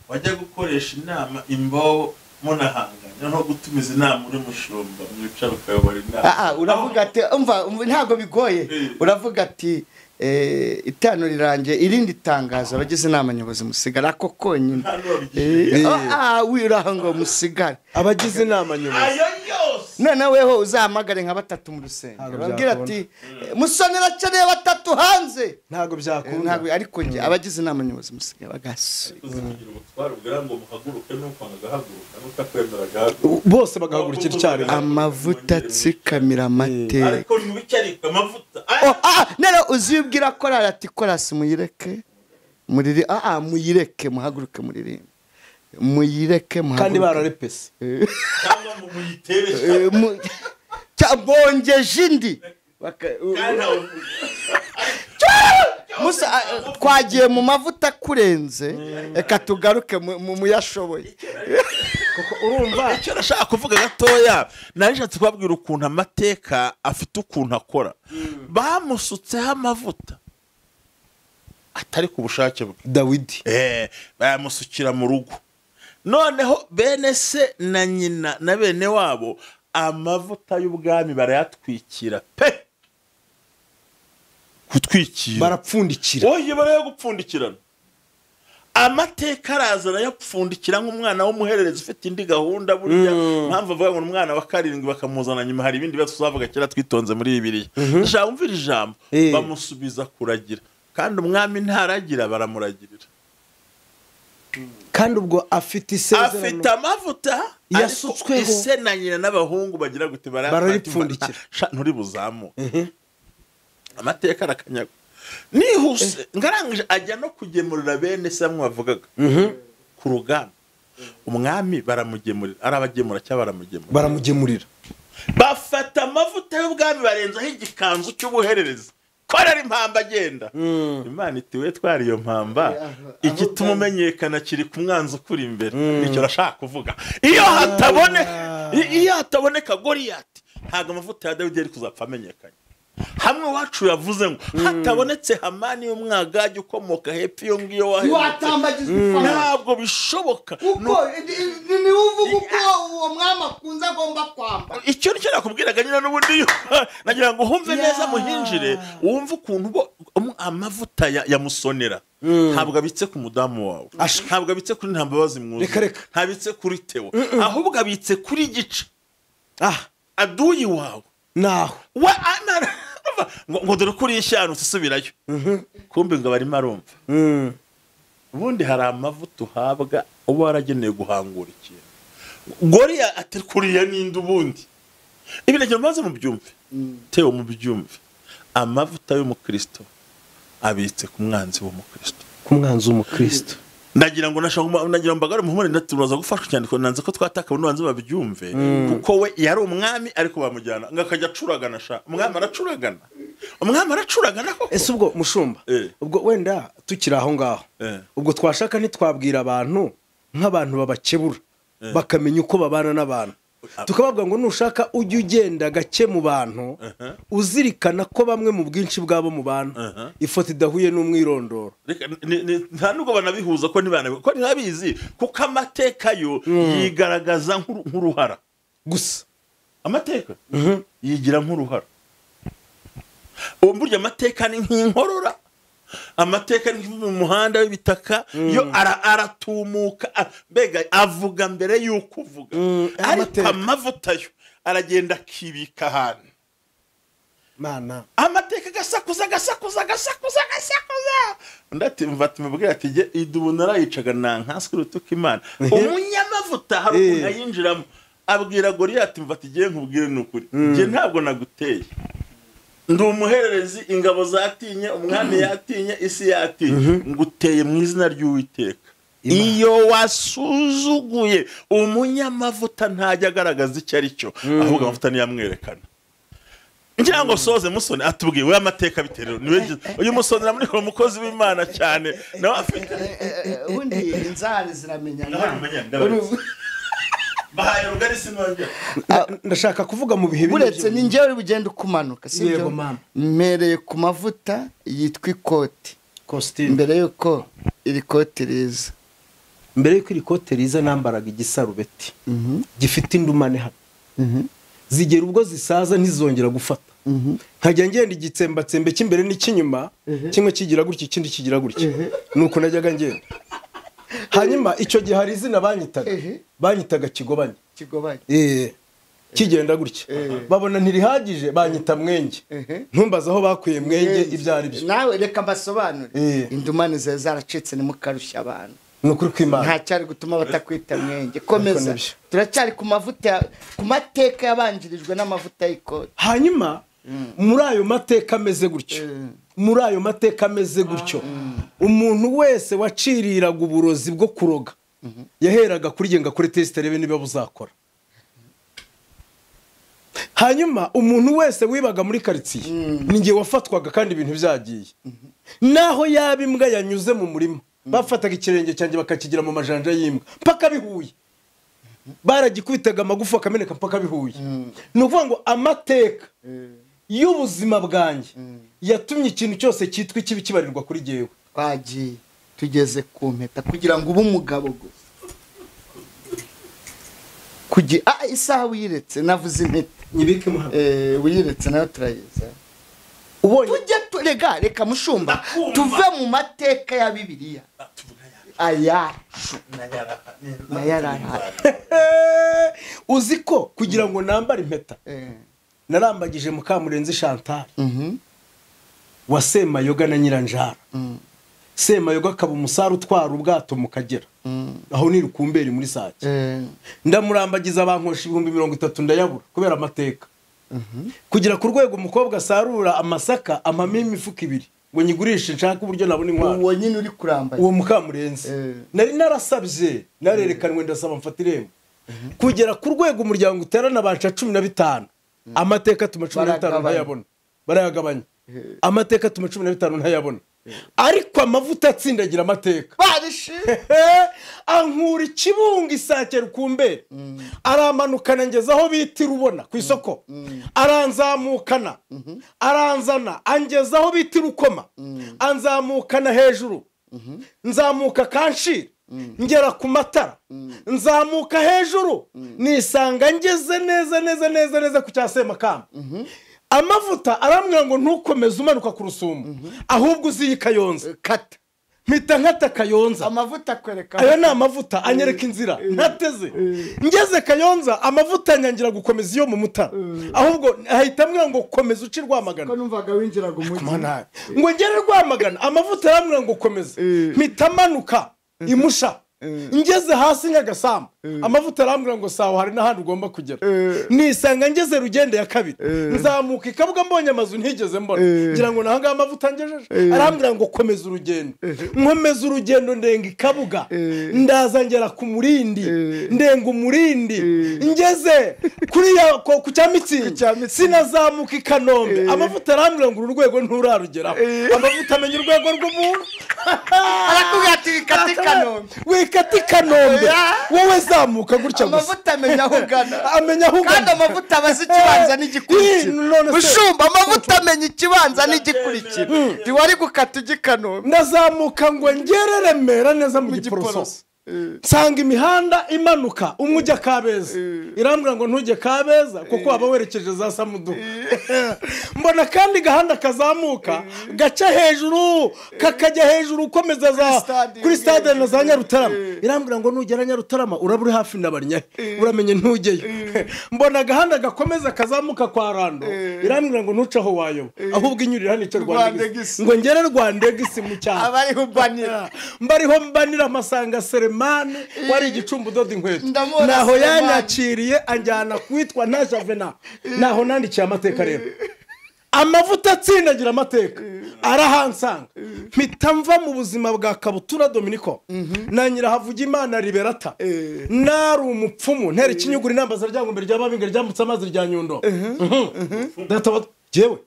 Wajya gukoresha inama imbobo munahanganya no gutumiza inama uri mushumba mwicara ukayobora inama. Uravuga ati umva ntago bigoye. Uravuga ati itano rirangiye irindi tangazo abagize inama nyobozi musigara ako konyine. Wiraho ngo musigare abagize inama nyobozi. Ayo yose None weho uzahamagare nka batatu mu rusengero babwira ati Musonera akeneye batatu hanze, ntabwo byakunda. Ntabwo, ariko nge abagize inama nyobozi musigaye bagasuye bose bagahagurukira icyarimwe. Amavuta atsikamira amateka. Ariko ntibicyarika amavuta. Nero uzibwira korali ati korasi muyireke muriri, muyireke muhaguruke muririmbe, muyireke muhaguruke. Kandi bararepese cyangwa muyitere bongeje indi. Musa twagiye mu mavuta kurenze, reka tugaruke mu yashoboye. Kuko urumva icyo nashaka kuvuga gatoya, narishatse kubabwira ukuntu amateka afite ukuntu akora. Bamusutseho amavuta atari ku bushake bwe Dawidi, bayamusukira mu rugo. Noneho bene se na nyina na bene wabo amavuta y'ubwami barayatwikira pe, gutwikira barapfundikira, oye barayagupfundikirana. Amateka araza arayapfundikira nk'umwana w'umuhererezi ufite indi gahunda. Burya mpamvu avuga ngo umwana wa karindwi bakamuzana nyuma, hari ibindi bibazo tuzavuga kera twitonze muri Bibiliya. Ndashaka umvira ijambo, bamusubiza kuragira, kandi umwami ntaragira baramuragirira. Kandi ubwo afite isezerano, afite amavuta yasutsweho, ise na nyina n'abahungu bagira gute bararipfundikira, nturi buzamuke. Amateka arakanyaga nihuse ngarangije ajya no kugemurira bene se bamwe bavugaga ku rugamba. Umwami baramugemurira, arabagemura cyangwa baramugemurira, baramugemurira. Bafata amavuta y'ubwami barenzaho igikanzu cy'ubuhererezi, korera impamba agenda. Imana iti we twari iyo mpamba, igituma umenyekana kiri ku mwanzi ukuri imbere. Nicyo nashaka kuvuga. Iyo hataboneka Goliyati, ntabwo amavuta ya Dawidi yari kuzapfa amenyekanye. Hamwe wacu yavuze ngo hatabonetse Hamani y'umwagage ukomoka hepfo iyo ngiyo wahetse, ntabwo bishoboka. Kuko ni uvuga uko uwo mwami akunze agomba kwambara. Icyo nicyo nakubwiraga nyine n'ubundi, nagira ngo humve neza muhinjire, wumve ukuntu amavuta ya Musonera ntabwo abitse ku mudamu wawe, ntabwo abitse kuri Ntambabazi mwuzuye, ntabitse kuri Theo, ahubwo abitse kuri Gica aduyi wawe. Naho ngo dore kuri ishyano usubirayo, kumbe ngo barimo arumva. Ubundi hari amavuta uhabwa uba waragenewe guhangura ikintu. Goriya ati kuriya ninde ubundi? Ibi nagira maze mubyumve, Theo mubyumve. Amavuta y'umukristo abitse ku mwanzi w'umukristo, ku mwanzi w'umukristo. Ndagira ngo nagira mbagare muhumure, ndatubaza gufashwa cyane ko nanze ko twataka n'ubanze babyumve, kuko we yari umwami ariko bamujyana ngakajya acuragana. Sha umwami aracuragana, umwami aracuragana koko. Ese ubwo mushumba, ubwo wenda tukiri aho ngaho, ubwo twashaka ntitwabwira abantu nk'abantu babakebura bakamenya uko babana n'abantu, tukababwira ngo nushaka ujye ugenda gake mu bantu, uzirikana ko bamwe mu bwinshi bwabo mu bantu ifoto idahuye n'umwirondoro. Nta nubwo banabihuza ko ntibabizi, kuko amateka yo yigaragaza nk'uruhara gusa. Amateka yigira nk'uruhara. Ubu burya amateka ni nk'inkorora, amateka ni mu muhanda w'ibitaka, yo aratumuka, mbega avuga mbere y'uko uvuga. Ariko amavuta yo aragenda akibika ahantu. Mana, amateka agasakuza agasakuza agasakuza agasakuza. Undi ati ati jye idubu narayicaga nankanswe urutuka Imana. Umunyamavuta hari ukuntu ayinjiramo, abwira Goliyati mva ati jye nkubwire n'ukuri, jye ntabwo naguteye, ndi umuhererezi, ingabo zatinye, umwami yatinye, isi yatinye, nguteye mu izina ry'Uwiteka. Iyo wasuzuguye umunyamavuta ntajya agaragaza icyo ari cyo, ahubwo amavuta niyamwerekana. Ngira ngo soze Musoni atubwiye we amateka biterero niwe uyu Musonera muri umukozi w'Imana cyane nawe afite ubundi inzara ziramenyana. Bahaye rugari sinongera. Ndashaka kuvuga mu bihe uretse ni njyewe uri bugende ukumanuka, sibyo? Mmereye ku mavuta yitwa ikoti costume. Mbere yuko iri kote riza, mbere yuko iri kote riza nambaraga igisarubeti gifite indumane hano, zigera ubwo zisaza ntizongera gufata. Nkajya ngenda igitsembatsembe cy'imbere n'icy'inyuma, kimwe kigira gutya ikindi kigira gutya, nuko najyaga ngenda. Hanyuma icyo gihe hari izina banyitaga, banyitaga Kigobanye. Kigobanye. Kigenda gutya babona ntirihagije banyita mwenge ntumbaza aho bakuye mwenge ibyo ari byo nawe reka mbasobanure indumane zawe zaracitse nimukarushya abantu nukuri kw'Imana nta cyari gutuma batakwita mwenge komeza turacyari ku mavuta ku mateka yabanjirijwe n'amavuta y'ikoti hanyuma muri ayo mateka ameze gutyo muri ayo mateka ameze gutyo umuntu wese waciriraga uburozi bwo kuroga yaheraga kuri genga kuri test arebe niba buzakora hanyuma umuntu wese wibaga muri quartier ninjye wafatwaga kandi ibintu byagiye naho yaba imbwa yanyuze mu murima bafataga ikirenge cyanjye bakakigira mu majanja y'imbwa mpaka bihuye baragikubitaga amagufa akameneka mpaka bihuye ni ukuvuga ngo amateka y'ubuzima bwanjye yatumye ikintu cyose cyitwa ikibi kibarirwa kuri jyewe twagiye tugeze ku mpeta kugira ngo ube umugabo gusa kugira isaha wiyiretse navuze impeta nyibike muhano wiyiretse nayo turayiza ubonye tujye turega reka mushumba tuve mu mateka ya Bibiliya ayacu nayarahari uzi ko kugira ngo nambare impeta narambagije Mukamurenzi Chantal wa Semayoga na Nyiranjara Semayoga akaba umusare utwara ubwato mu Kagera aho ni Rukumberi muri Sake ndamurambagiza abankosha 30,000 ndayabura kubera amateka kugira ku rwego umukobwa asarura amasaka amame imifuka ibiri ngo nyigurishe nshaka uburyo nabona inkwano uwo nyine uri kurambaye uwo Mukamurenzi nari narasabye narerekanwe ndasaba mfata irembo kugera ku rwego umuryango uterana banca 15 amateka atuma 15 ntayabona barayagabanya amateka atuma 15 ntayabona ariko amavuta atsindagira amateka ankura ikibunga Isake Rukumberi aramanukana ngeza aho bita Rubona ku isoko aranzamukana aranzana angeza aho bita Rukoma anzamukana hejuru nzamuka Kanshira ngera ku matara nzamuka hejuru nisanga ngeze neza neza neza neza ku cya Semakamba amavuta arambwira ngo ntukomeze umanuka ku rusumo ahubwo uziye Kayonza kata mpita nkata Kayonza amavuta akwereka ayo ni amavuta anyereka inzira ntateze ngeze Kayonza amavuta anyangira gukomeza iyo mu Mutara ahubwo ahita ambwira ngo komeza uce Rwamagana ko numvaga winjiraga umujyi ngo ngere Rwamagana amavuta arambwira ngo komeza mpita manuka imusha ngeze hasi Nyagasambu amavuta arambwira ngo sawa hari n'ahandi ugomba kugera nisanga ngeze Rugende ya kabiri nzamuka ikabuga mbonye amazu ntigeze mbona ngira ngo nahangaha amavuta ngejeje arambwira ngo komeza urugendo nkomeza urugendo ndenga ikabuga ndaza ngera ku Murindi ndenga Umurindi ngeze kuri ku cya Mitsingi sinazamuka i Kanombe amavuta arambwira ngo uru rwego nturarugeraho amavuta amenya urwego rw'umuntu arakubwira ati wikate i Kanombe wikate i Kanombe wowe zamuka gutya gusa amavuta amenya aho ugana amenya aho ugana kandi amavuta aba azi ikibanza n'igikurikira mushumba amavuta amenya ikibanza n'igikurikira ntiwari gukata ujya i Kanombe ndazamuka ngo ngere Remera neza mu Giporoso nsanga imihanda imanuka umwe ujya Kabeza irambwira ngo ntujye Kabeza kuko waba werekeje za Samuduha mbona kandi gahanda kazamuka gaca hejuru kakajya hejuru ukomeza za kuri stade na za Nyarutarama irambwira ngo nugera Nyarutarama uraba uri hafi na Barnyahe uramenye ntujyeyo mbona agahanda gakomeza kazamuka kwa Rando irambwira ngo ntuce aho wayoba ahubwo inyurira hano icyo Rwandegisi ngo ngere Rwandegisi mu cyaro abariho mbanira mbariho mbanira amasanga Seremani wari igicumbi udoda inkweto naho yanyakiriye anjyana kwitwa Ntajavena naho nandikiye amateka rero amavuta atsindagira amateka arahansanga mpita mva mu buzima bwa Kabutura Dominiko na Nyirahavugimana Liberata nari umupfumu ntera ikinyuguri nambaza ryangombe rya Babinga ryambutse amazi rya Nyundo data jewe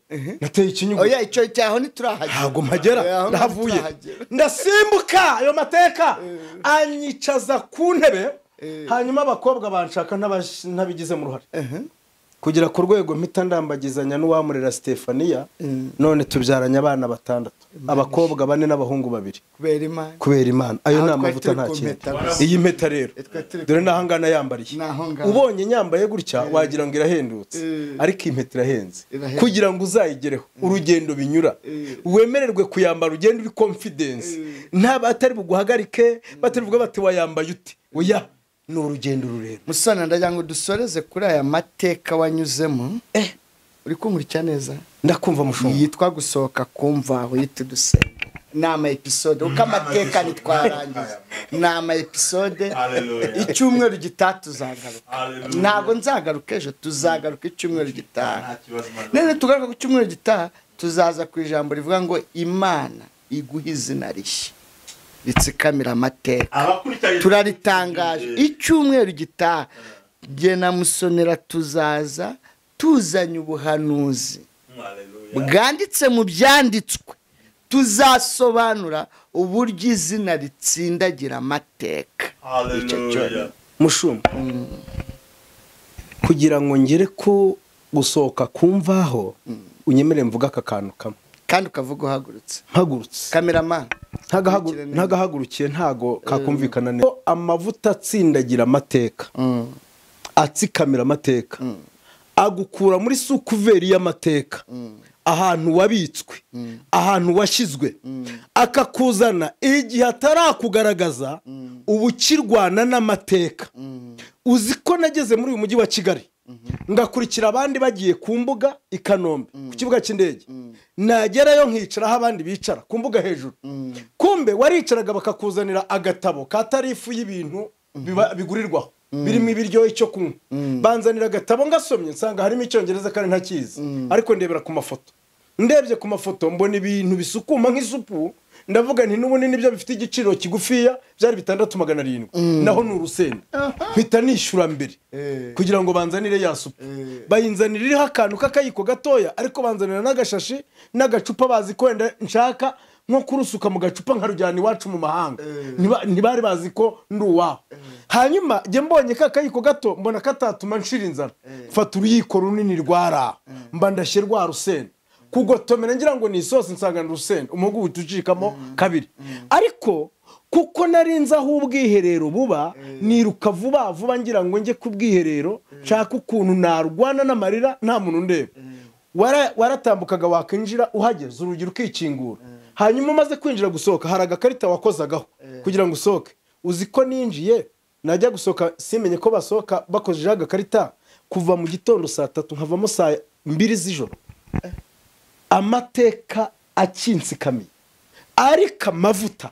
nateye ikinyuguri oya icyo cyaho ntiturahagera ntabwo mpagera ndahavuye ndasimbuka ayo mateka anyicaza ku ntebe hanyuma abakobwa banshaka ntabigizemo uruhare kugera ku rwego mpita ndambagizanya n'uwamurera Stefania none tubyaranye abana batandatu abakobwa bane n'abahungu babiri kubera Imana ayo ni amavuta nta kintu iyi mpeta rero dore n'aho ngana yambariye ubonye nyambaye gutya wagira ngo irahendutse ariko iyi mpeta irahenze kugira ngo uzayigereho urugendo binyura wemererwe kuyambara ugende uri confidence nta batari buguhagarike batari buvuge bati wayambaye ute oya Ni urugendo rurerure. Musana, ndagira ngo dusoreze kuri aya mateka wanyuzemo. Uri kunkurikira neza? Ndakumva mushumba. Yitwa gusohoka kumva aho yita dusenga. Ni ama episode uko amateka ntitwarangiza. Ni ama episode. Icyumweru gitaha tuzagaruka. Ntabwo nzagaruka ejo, tuzagaruka icyumweru gitaha. None tugaruka ku cyumweru gitaha, tuzaza ku ijambo rivuga ngo Imana iguha izina rishya ritsikamira amateka. Turaritangaje icyumweru gitaha. Jye na Musonera tuzaza tuzanye ubuhanuzi bwanditse mu byanditswe, tuzasobanura uburyo izina ritsindagira amateka. Mushumba, kugira ngo ngere ku gusohoka kumvaho, unyemere mvuga aka kantu kamwe. Kandi ukavuga uhagurutse. Mpagurutse. Cameraman ntagahagurukiye ntago kakumvikana neza. Amavuta atsindagira amateka, atsikamira amateka, agukura muri sukuveri y'amateka, ahantu wabitswe, ahantu washyizwe, akakuzana igihe atarakugaragaza ubukirwana n'amateka. Uzi ko nageze muri uyu mujyi wa Kigali ngakurikira abandi bagiye ku mbuga i Kanombe ku kibuga cy'indege, nagerayo nkicara aho abandi bicara ku mbuga hejuru. Kumbe waricaraga bakakuzanira agatabo ka tarifu y'ibintu bigurirwaho birimo ibiryo icyo kunywa. Banzanira agatabo ngasomye nsanga harimo icyongereza kandi ntakizi, ariko ndebera ku mafoto. Ndebye ku mafoto mbona ibintu bisukuma nk'isupu, ndavuga nti n'ubundi nibyo bifite igiciro kigufiya, byari 6,700, naho ni urusenda. Mpita nishyura mbere kugira ngo banzanire ya supu. Bayinzanira iriho akantu k'akayiko gatoya, ariko banzanira n'agashashi n'agacupa, bazi ko wenda nshaka nko kurusuka mu gacupa nkarujyana iwacu mu mahanga. Ntibari bazi ko ndi uwaho. Hanyuma njye mbonye ka kayiko gato mbona katatuma nshira inzara, mfata uruyiko runini rwara mba ndashye rwa rusenda kugotomera ngira ngo ni isosi, nsanga ni urusenda, umuhogo uhita ucikamo kabiri. Ariko kuko narinze aho ubwiherero buba, niruka vuba vuba ngira ngo njye ku bwiherero, nshaka ukuntu narwana n'amarira nta muntu ndeba. Waratambukaga wakinjira uhageze urugi rukikingura, hanyuma umaze kwinjira gusohoka hari agakarita wakozagaho kugira ngo usohoke. Uzi ko ninjiye najya gusohoka simenye ko basohoka bakojeje agakarita, kuva mu gitondo saa 3 nkavamo saa 2 z'ijoro. Amateka akinsikamiye, ariko amavuta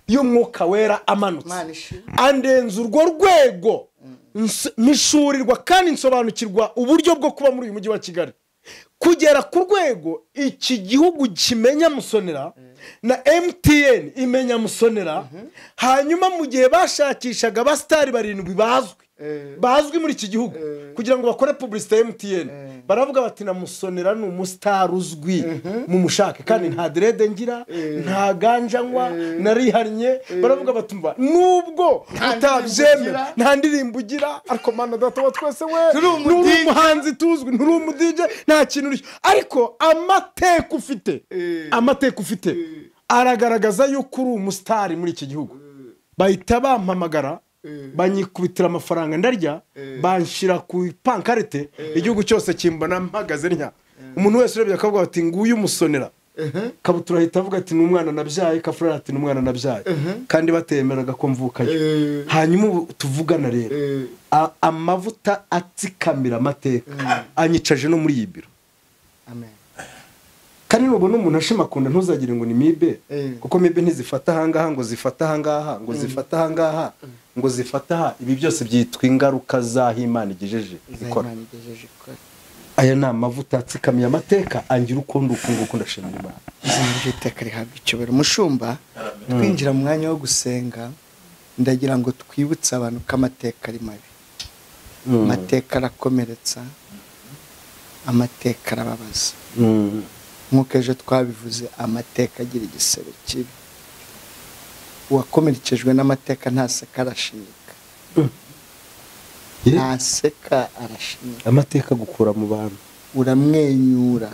y'umwuka wera amanutse andenza urwo rwego, mishurirwa kandi nsobanukirwa uburyo bwo kuba muri uyu mujyi wa Kigali, kugera ku rwego iki gihugu kimenya Musonera na MTN imenya Musonera. Hanyuma mu gihe bashakishaga abasitari 7 bazwi muri iki gihugu kugira ngo bakore publicité ya MTN, baravuga bati na Musonera ni umusitari uzwi mumushake, kandi nta dread ngira, nta ganja nywa, narihannye. Baravuga bati mba nubwo utabyemera nta ndirimbo ugira, ariko Mana data wa twese we nturi umuhanzi tuzwi, nturi umu DJ, nta kintu uri, ariko amateka ufite, amateka ufite aragaragaza yuko uri umusitari muri iki gihugu. Bahita bampamagara banyikubitira amafaranga ndarya, banshira ku pankarite, igihugu cyose kimbona mpagaze ntya. Umuntu wese urebye akavuga ati nguyu Musonera. Kabutura ahita avuga ati n'umwana nabyaye, Kafurera ati n'umwana nabyaye, kandi batemeraga ko mvukayo. Hanyuma ubu tuvugana rero, amavuta atsikamira amateka anyicaje no muri iyi biro. Amen. Kandi nubona umuntu ashimakunda ntuzagire ngo ni mibe, kuko mibe ntizifata ahangaha ngo zifata ahangaha ngo zifata ahangaha ngo zifata aha. Ibi byose byitwa ingaruka z'aho Imana igejeje ikora. Aya ni amavuta atsikamiye amateka angira uko ndi uku nguku, ndashimira Imana. Izina ry'Uwiteka rihabwe icyubahiro. Mushumba, twinjira mu mwanya wo gusenga, ndagira ngo twibutse abantu ko amateka ari mabi. Amateka arakomeretsa, amateka arababaza. Nk'uko ejo twabivuze, amateka agira igisebe kibi. Uwakomerekejwe n'amateka ntaseka arashinyika. Ntaseka arashinyika. Amateka gukura mu bantu, uramwenyura.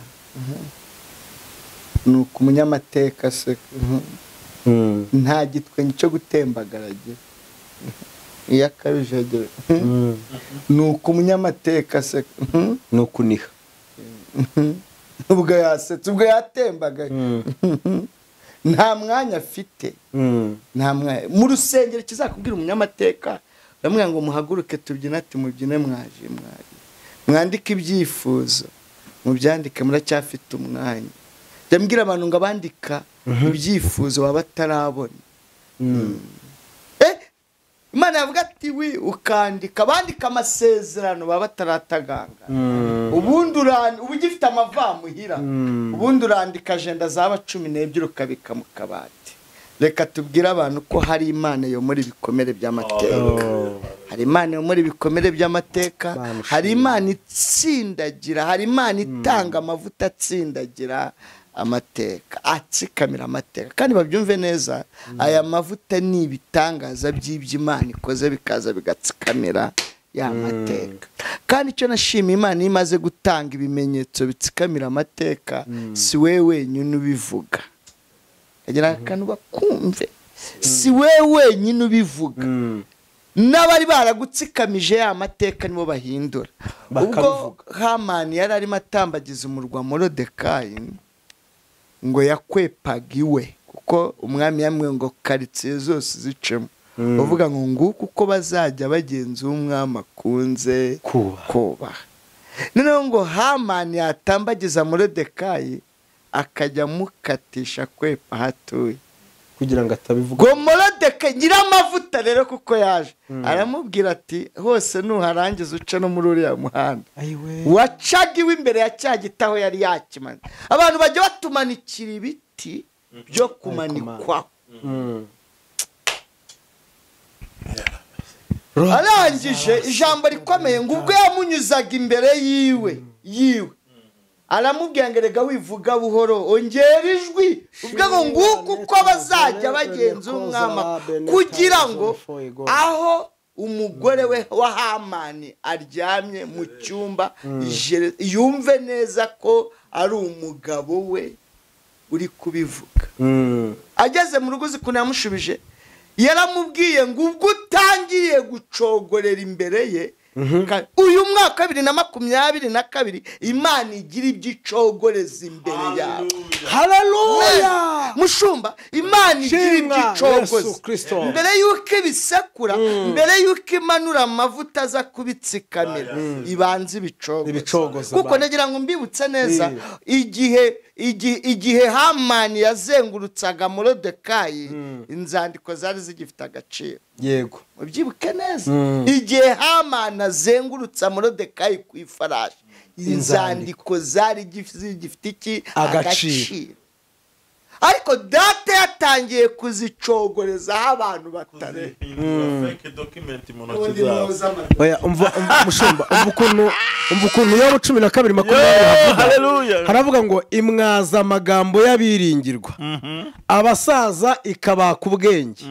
Nuko umunyamateka aseka, nta gitwenge cyo gutembagara agira. Iyo akabije agira. Nuko umunyamateka aseka, ni ukuniha. Ubwo yasetse, ubwo yatembagaye, nta mwanya afite, nta mwanya mu rusengero. Kizakubwira umunyamateka Ndamubwira ngo muhaguruke tubyine, ati mubyine mwaje mwari. Mwandike ibyifuzo, mubyandike muracyafite umwanya. Ndambwira abantu ngo abandika ibyifuzo baba batarabona. Imana yavuga ati wi ukandika, bandika amasezerano baba batarataganga. Ubundi uba ugifite amavamuhira, ubundi urandika agenda zaba 12 ukabika mu kabati. Reka tubwire abantu ko hari Imana yo muri bikomere by'amateka. Hari Imana yo muri bikomere by'amateka, hari Imana itsindagira, hari Imana itanga amavuta atsindagira amateka, atsikamira amateka. Kandi babyumve neza, aya mavuta ni ibitangaza by'iby'Imana ikoze bikaza bigatsikamira ya mateka. Kandi icyo nashima Imana imaze gutanga ibimenyetso bitsikamira amateka, si wewe wenyine ubivuga. Agira akantu bakumve, si wewe wenyine ubivuga. N'abari baragutsikamije ya mateka nibo bahindura. Ubwo Hamani yari arimo atambagiza umurwa Moridekayi ngo yakwepaga iwe, kuko umwami yamwe ngo karitsiye zose zicemo. Uvuga ngo nguko uko bazajya bagenza umwami akunze kubaha. Noneho ngo Hamani yatambagiza Moridekayi akajya mukatisha kwepa hatuye kugira ngo atabivuga. Ngo Moridekayi nyiramavuta rero kuko yaje aramubwira ati hose nuharangiza uce no muri uriya muhanda wacaga iwe imbere ya cya giti aho yari yakimanitse. Abantu bajya batumanikira ibiti byo kumanikwa. Arangije ijambo rikomeye ngo ubwo yamunyuzaga imbere yiwe aramubwira ngo erega wivuga buhoro ongera ijwi, ubwo ngo nguko uko bazajya bagenza umwami, kugira ngo aho umugore we wa Hamani aryamye mu cyumba yumve neza ko ari umugabo we uri kubivuga. Ageze mu rugo ukuntu yamushubije, yaramubwiye ngo ubwo utangiye gucogorera imbere ye, uyu mwaka 2022 Imana igira ibyo icogoreza imbere yawe. Haleluya! Mushumba, Imana igira ibyo icogoza mbere y'uko ibisekura, mbere y'uko imanura amavuta aza kubitsikamira, ibanza ibicogoza. Kuko nagira ngo mbibutse neza, igihe Hamani yazengurutsaga Moridekayi, inzandiko zari zigifite agaciro. Yego, mubyibuke neza. Igihe Hamani azengurutsa Moridekayi ku ifarashi, inzandiko zari zigifite iki? Agaciro. Ariko data yatangiye kuzicogorezaho abantu batare. Oya, umva mushumba, umva ukuntu Yobu 12:20 haravuga ngo imwaza amagambo y'abiringirwa, abasaza ikabaka ubwenge,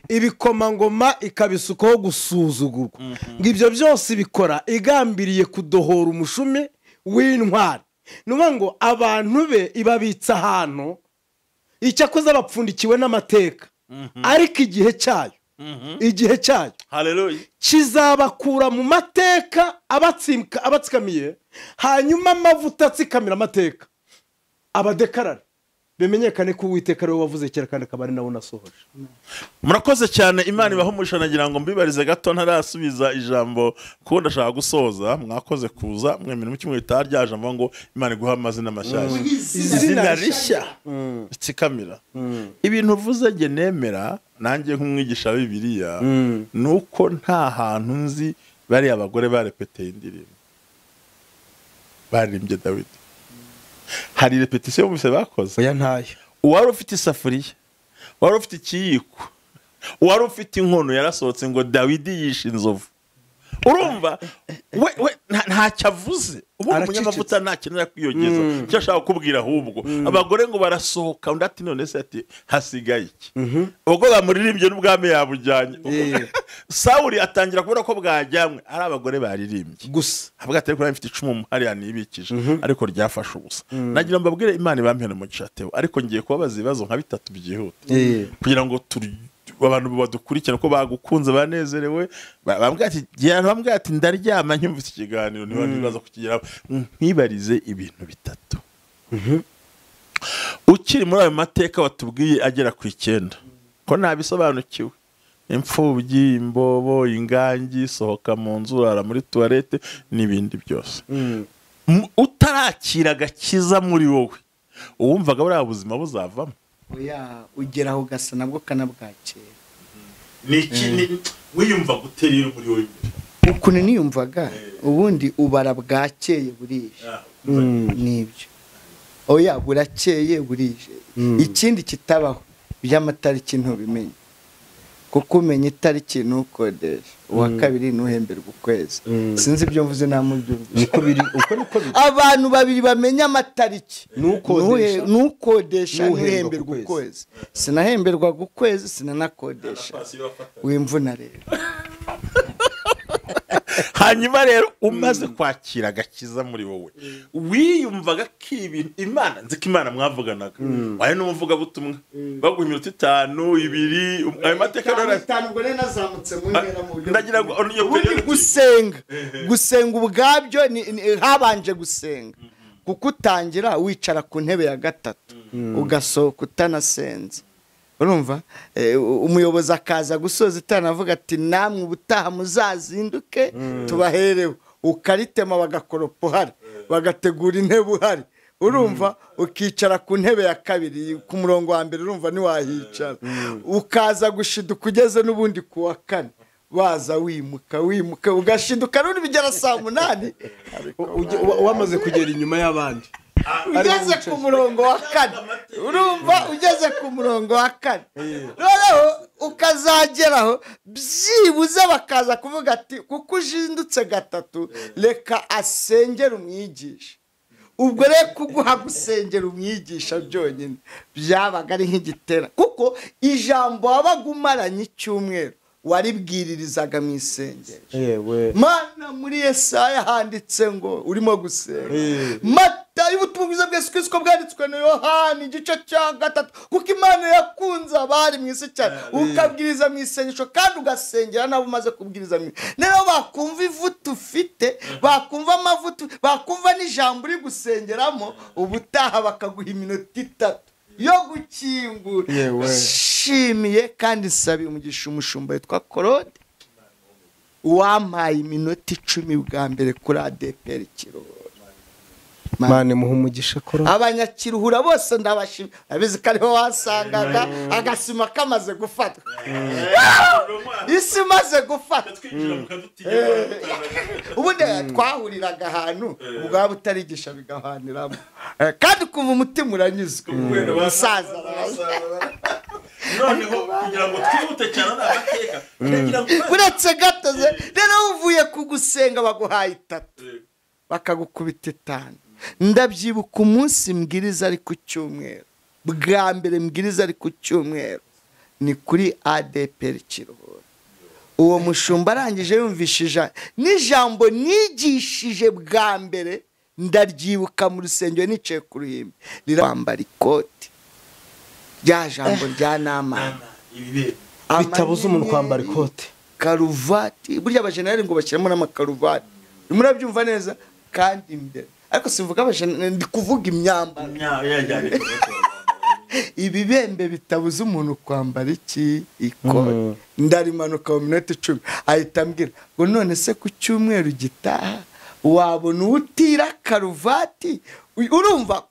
ibikomangoma ikabisukaho gusuzugurwa. Ngo ibyo byose bikora igambiriye kudohora umushumi w'intwari. Nuvuga ngo abantu be ibabitsa ahantu icyakoze bapfundikiwe n'amateka, ariko igihe cyayo, igihe cyayo kizabakura mu mateka abatsikamiye, hanyuma amavuta atsikamira amateka abadekarare, bimenyekane ko Uwiteka ari we wavuze kera kandi akaba ari nawe unasohoje. Murakoze cyane, Imana ibahe umugisha. Nagira ngo mbibarize gato ntarasubiza ijambo kuko ndashaka gusoza. Mwakoze kuza mwemera mu kimwe bitaryaje mvuga ngo Imana iguha amazina mashyashya, izina rishya tsikamira. Ibintu uvuze nge nemera nanjye nk'umwigisha wa Bibiliya, nuko nta hantu nzi bari abagore barepeteye indirimbo baririmbye Dawidi. Hari repetition bose bakoze? Oya ntayo. Uwari ufite isafuriya, uwari ufite ikiyiko, uwari ufite inkono yarasohotse ngo Dawidi yishe inzovu. Urumva we ntacyo avuze. Ubundi umunyamavuta ntakenera kwiyongeza. Icyo ashaka kukubwira ahubwo abagore ngo barasohoka, undi ati none se ati hasigaye iki? Ubwo bamuririmbye n'ubwami yabujyanye. Sawuli atangira kubona ko bwajyanywe ari abagore baririmbye gusa, avuga ati ariko mfite icumu hariya nibikije, ariko ryafashe ubusa. Nagira mbabwire Imana ibampere umugisha Theo, ariko ngiye kubabaza ibibazo nka bitatu byihuta kugira ngo abantu badukurikira ko bagukunze banezerewe. Bambwira ati ndaryama ncyumvise ikiganiro niba nibaza kukigeraho. Nkwibarize ibintu bitatu. Ukiri muri ayo mateka watubwiye agera ku 9 ko ntabisobanukiwe, Imfubyi, imbobo, ingangi, sohoka mu nzu, urara muri tuwarete n'ibindi byose. Utarakira agakiza muri wowe, uwumvaga buriya buzima buzavamo? Oya, ugeraho ugasa nabwo kanabwakira. Niki wiyumva gute rero muri wowe? Ukuntu niyumvaga ubundi ubara bwakeye burije. Nibyo. Oya, burakeye burije. Ikindi kitabaho by'amatariki ntubimenye. Kuko umenya itariki ntukodesha, uwa kabiri ntuhemberwa ukwezi. Sinzi ibyo mvuze namubyumvise. Niko biri, uko niko biri. Abantu babiri bamenya amatariki, nukodesha ntuhemberwa ukwezi. Sinahemberwa ukwezi, sinanakodesha. Wimvuna rero. Hanyuma rero umaze kwakira agakiza muri wowe, wiyumvaga ko ibintu Imana, nzi ko Imana mwavuganaga, waye n'umuvuga butumwa baguha iminota 5 2 ayo mateka itanu, ubwo rero nazamutse mu ntera mu buryo ndagira ngo gusenga ubwabyo habanje gusenga, kuko utangira wicara ku ntebe ya gatatu ugasohoka utanasenze. Urumva umuyobozi akaza gusoza itanavuga ati namwe ubutaha muzazinduke tubaherewe, ukaritema bagakoropa uhari, bagategura intebe uhari. Urumva ukicara ku ntebe ya kabiri ku murongo wa mbere, urumva ntiwahicara, ukaza gushiduka ugeze n'ubundi ku wa kane, baza wimuka wimuka ugashiduka n'ubundi bigera saa 8 wamaze kugera inyuma y'abandi, ugeze ku murongo wa kane. Urumva ugeze ku murongo wa kane, noneho ukazageraho byibuze bakaza kuvuga ati kuko ujindutse gatatu reka asengere umwigisha. Ubwo rero kuguha gusengera umwigisha byonyine byabaga ari nk'igitera, kuko ijambo wabaga umaranye icyumweru waribwiririzaga mu isengesho. Mana muri Yesaya handitse ngo urimo gusenga, Matayo ubutumwa bwiza bwa Yesu Kristo bwanditswe na Yohana igice cya 3, kuko Imana yakunze abari mu isi cyane, ukabwiriza mu isengesho kandi ugasengera nabo umaze kubwiriza. Rero bakumva ivuta ufite, bakumva amavuta, bakumva n'ijambo uri gusengeramo, ubutaha bakaguha iminota 3 yo gukingura. Shimiye kandi nsabiye umugisha umushumba witwa Claude wampaye iminota 10 bwa mbere kuri ADPR Kiruhura. Mane muha umugisha Claude. Abanyakiruhura bose ndabashimye, abizi ko ariho wasangaga agasima kamaze gufatwa, isi imaze gufatwa. Ubundi twahuriraga ahantu ubwaba utarigisha bigahaniramo, kandi kuva umutima uranyuzwe umusaza. Noneho kugira ngo twihute cyane n'amateka, uretse gato rero uvuye kugusenga baguhaye 3 bakagukubita 5. Ndabyibuka umunsi mbwiriza ari ku cyumweru, bwa mbere mbwiriza ari ku cyumweru ni kuri ADPR Kiruhura. Uwo mushumba arangije yumvishije n'ijambo nigishije bwa mbere ndaryibuka mu rusengero nicaye ku ruhimbi, rirambara ikoti rya jambo rya Namani bitabuza umuntu kwambara ikote, karuvati. Burya abajenerali ngo bashyiramo n'amakaruvati, murabyumva neza kandi imbere. Ariko simvuga abajenerali, ndi kuvuga imyambaro. Ibibembe bitabuza umuntu kwambara iki ikote. Ndarimanuka mu minota 10 ahita ambwira ngo none se ku cyumweru gitaha wabona utira karuvati? Urumva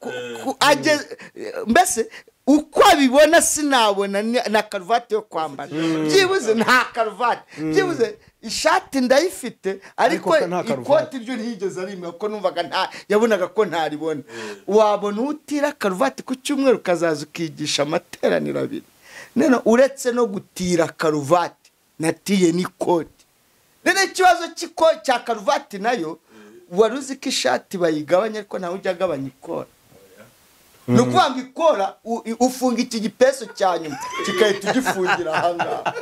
mbese uko abibona sinabona na karuvati yo kwambara, byibuze nta karuvati, byibuze ishati ndayifite ariko ikoti ryo ntiyigeze arimwe, kuko numvaga nta yabonaga ko ntaribona. Wabona utira karuvati ku cyumweru ukazaza ukigisha amateraniro 2. None uretse no gutira karuvati natiye n'ikoti. None ikibazo cya karuvati nayo wari uzi ko ishati bayigabanya ariko ntawe ujya agabanya ikora. Ni ukuvuga ngo ikora ufunga iki gipeso cya nyuma kigahita ugifungira ahangaha,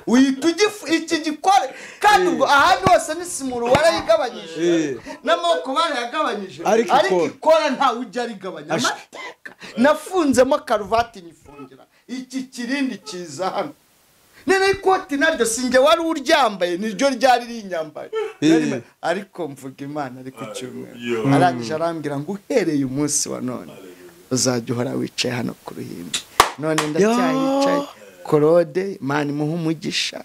uhita iki gikore kandi ubwo ahandi hose ni simuru warayigabanyije n'amaboko barayagabanyije, ariko ikora ntawe ujya arigabanya. Amateka nafunzemo karuvati nyifungira iki kirindi kiza hano. None ikoti naryo sinjye wari uryambaye, niryo ryari rinyambaye, ariko mvuga Imana ari ku cyumweru. Arangije arambwira ngo uhereye umunsi wa none uzajya uhora wicaye hano ku ruhimbi. None ndacyayicaye Claude, Imana imuhe umugisha.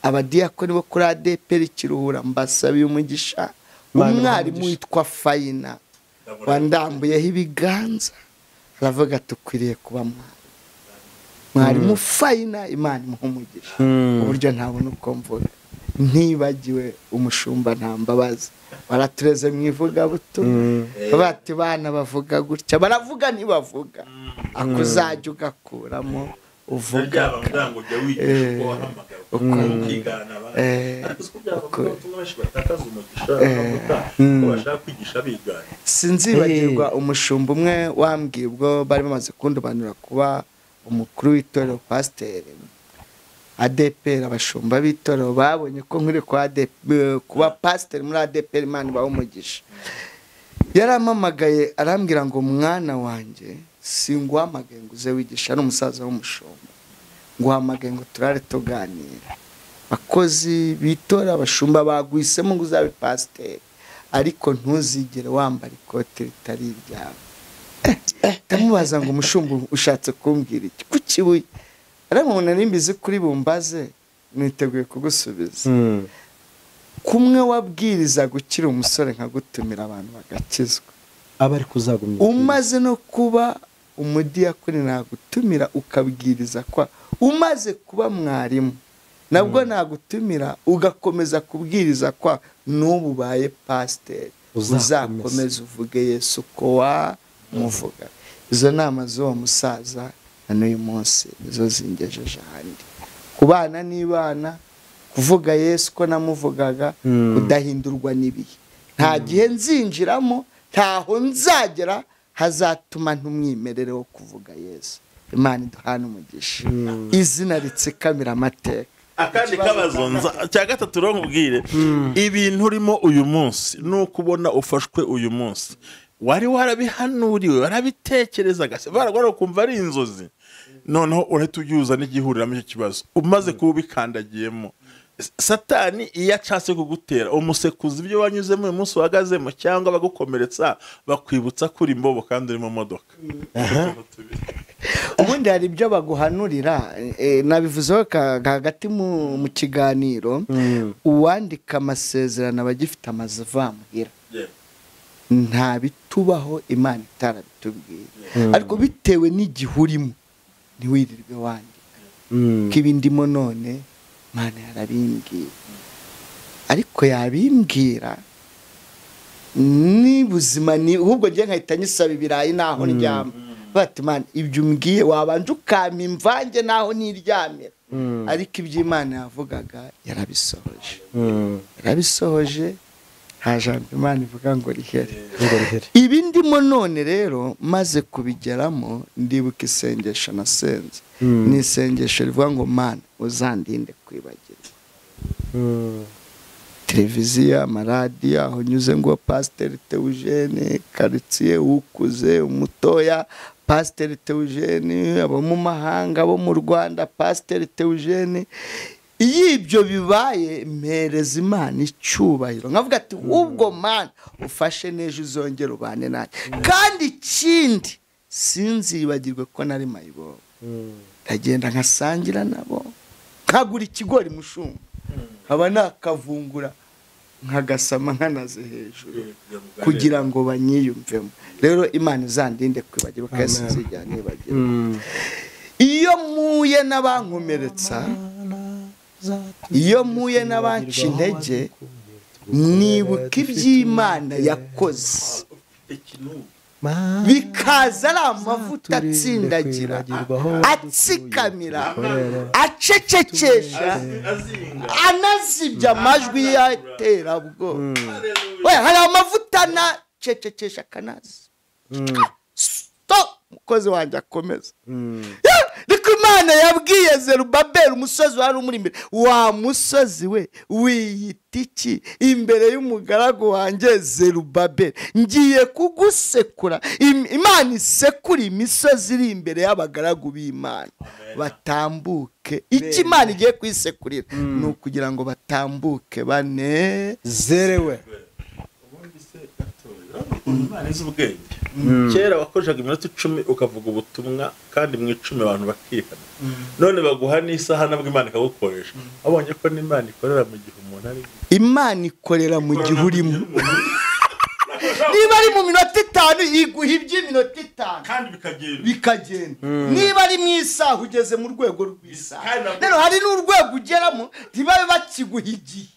Abadiyakoni bo kuri ADEPR Kiruhura mbasabiye umugisha. Umwarimu witwa Fayina wandambuyeho ibiganza aravuga tukwiriye kuba mwarimu Fayina, Imana imuhe umugisha. Uburyo ntabona uko mvuga. Ntibagiwe umushumba nta mbabazi, baratureze mu ivugabutumwa, bati bana bavuga gutya, baravuga ntibavuga, akuzajya ugakuramo uvuga sinzibagirwa umushumba umwe wambwiye ubwo bari bamaze kundobanura kuba umukuru w'itorero pasiteri ADEPR. Abashumba b'itorero babonye ko nkuri kwa ADEPR kuba pasiteri muri ADEPR, Imana ibahe umugisha. Yarampamagaye arambwira ngo mwana wanjye, singuhamagaye ngo uze wigisha, ari umusaza w'umushumba, nguhamagaye ngo turare tuganira. Abakozi bitora abashumba bagwisemo ngo uzabe pasiteri, ariko ntuzigere wambara ikote ritari iryawe. Ndamubaza ngo umushumba ushatse kumbwira iki? Ku Kibuye. Aramubona nimbizi kuri bumbaze niteguye kugusubiza. Kumwe wabwiriza gukira umusore nkagutumira abantu bagakizwa, abari kuzagumya umaze no kuba umudiyakoni nagutumira ukabwiriza kwa, umaze kuba mwarimu nabwo nagutumira ugakomeza kubwiriza kwa, n'ubu baye pasiteri uzakomeza uvuge Yesu ko wamuvuga. Izo nama z'uwo musaza na n'uyu munsi nizo zingejeje ahandi. Kubana n'Imana, kuvuga Yesu ko namuvugaga, kudahindurwa n'ibihe. Nta gihe nzinjiramo, ntaho nzagera hazatuma ntumwimerere wo kuvuga Yesu. Imana iduhane umugisha. Izina ritsikamira amateka. Akandi kabazo cya gatatu rero nkubwire, ibintu urimo uyu munsi nuko ubona ufashwe uyu munsi, wari warabihanuriwe, warabitekerezaga, baragora kumva ari inzozi, noneho urahita ubyuza n'igihuriramo icyo kibazo umaze kuba ubikandagiyemo. Satani iyo ashatse kugutera umusekuzi ibyo wanyuzemo uyu munsi uhagazemo, cyangwa bagukomeretsa bakwibutsa ko uri imbobo kandi uri mu modoka. Ubundi hari ibyo baguhanurira, nabivuzeho hagati mu kiganiro, uwandika amasezerano aba agifite amazivamuhira. Nta bitubaho Imana itarabitubwiye, ariko bitewe n'igihe urimo ntiwirirwe wandika ko ibindimo none Imana yarabimbwiye, ariko yabimbwira ni buzima, ni ahubwo ngiye nkahita nyisaba ibirayi naho ndyama, bati Imana ibyo umbwiye wabanje ukampa imvange naho niryamira. Ariko ibyo Imana yavugaga yarabisohoje, yarabisohoje. Nta jambo Imana ivuga ngo rihere. Ibi ndimo none rero maze kubigeramo, ndibuka isengesho nasenze. Ni isengesho rivuga ngo Mana uzandinde kwibagirwa. Televiziyo, amaradiyo, aho nyuze ngo Pasiteri Theogene, karitsiye ukuze umutoya Pasiteri Theogene, abo mu mahanga, abo mu Rwanda Pasiteri Theogene. Iyo ibyo bibaye mpereza Imana icyubahiro, nkavuga ati ubwo Mana ufashe n'ejo uzongera ubane nanjye. Kandi ikindi sinzibagirwe ko nari mayibobo, ndagenda nkasangira nabo, nkagura ikigori mushumba, nkaba nakavungura nkagasama nkanaze hejuru kugira ngo banyiyumvemo. Rero Imana izandinde kwibagirwa kandi sinzigera nibagirwa. Iyo mpuye n'abankomeretsa, iyo mpuye n'abanca intege, nibuka iby'Imana yakoze, bikaza ari amavuta atsindagira, atsikamira, acecekesha, anazibya amajwi y'iterabwoba. Hari amavuta anacecekesha akanazi. Stop! Umukozi wanjye akomeza. Niko Imana yabwiye Zerubabeli, umusozi wari umuri imbere, wa musozi we wiyita iki imbere y'umugaragu wanjye Zerubabeli, ngiye kugusekura. Imana isekura imisozi iri imbere y'abagaragu b'Imana batambuke. Icyo Imana igiye kwisekurira ni ukugira ngo batambuke banezerewe. Imana izi ubwenge. Kera wakoreshaga iminota 10 ukavuga ubutumwa kandi mu 10 abantu bakihana. None baguha n'isaha nabwo Imana ikagukoresha. Wabonye ko n'Imana ikorera mu gihe umuntu ari. Imana ikorera mu gihe urimo. Niba ari mu minota 5 iguha iby'iminota 5 kandi bikagenda. Niba ari mu isaha ugeze mu rwego rw'isaha. Rero hari n'urwego ugeramo ntibabe bakiguha igihe.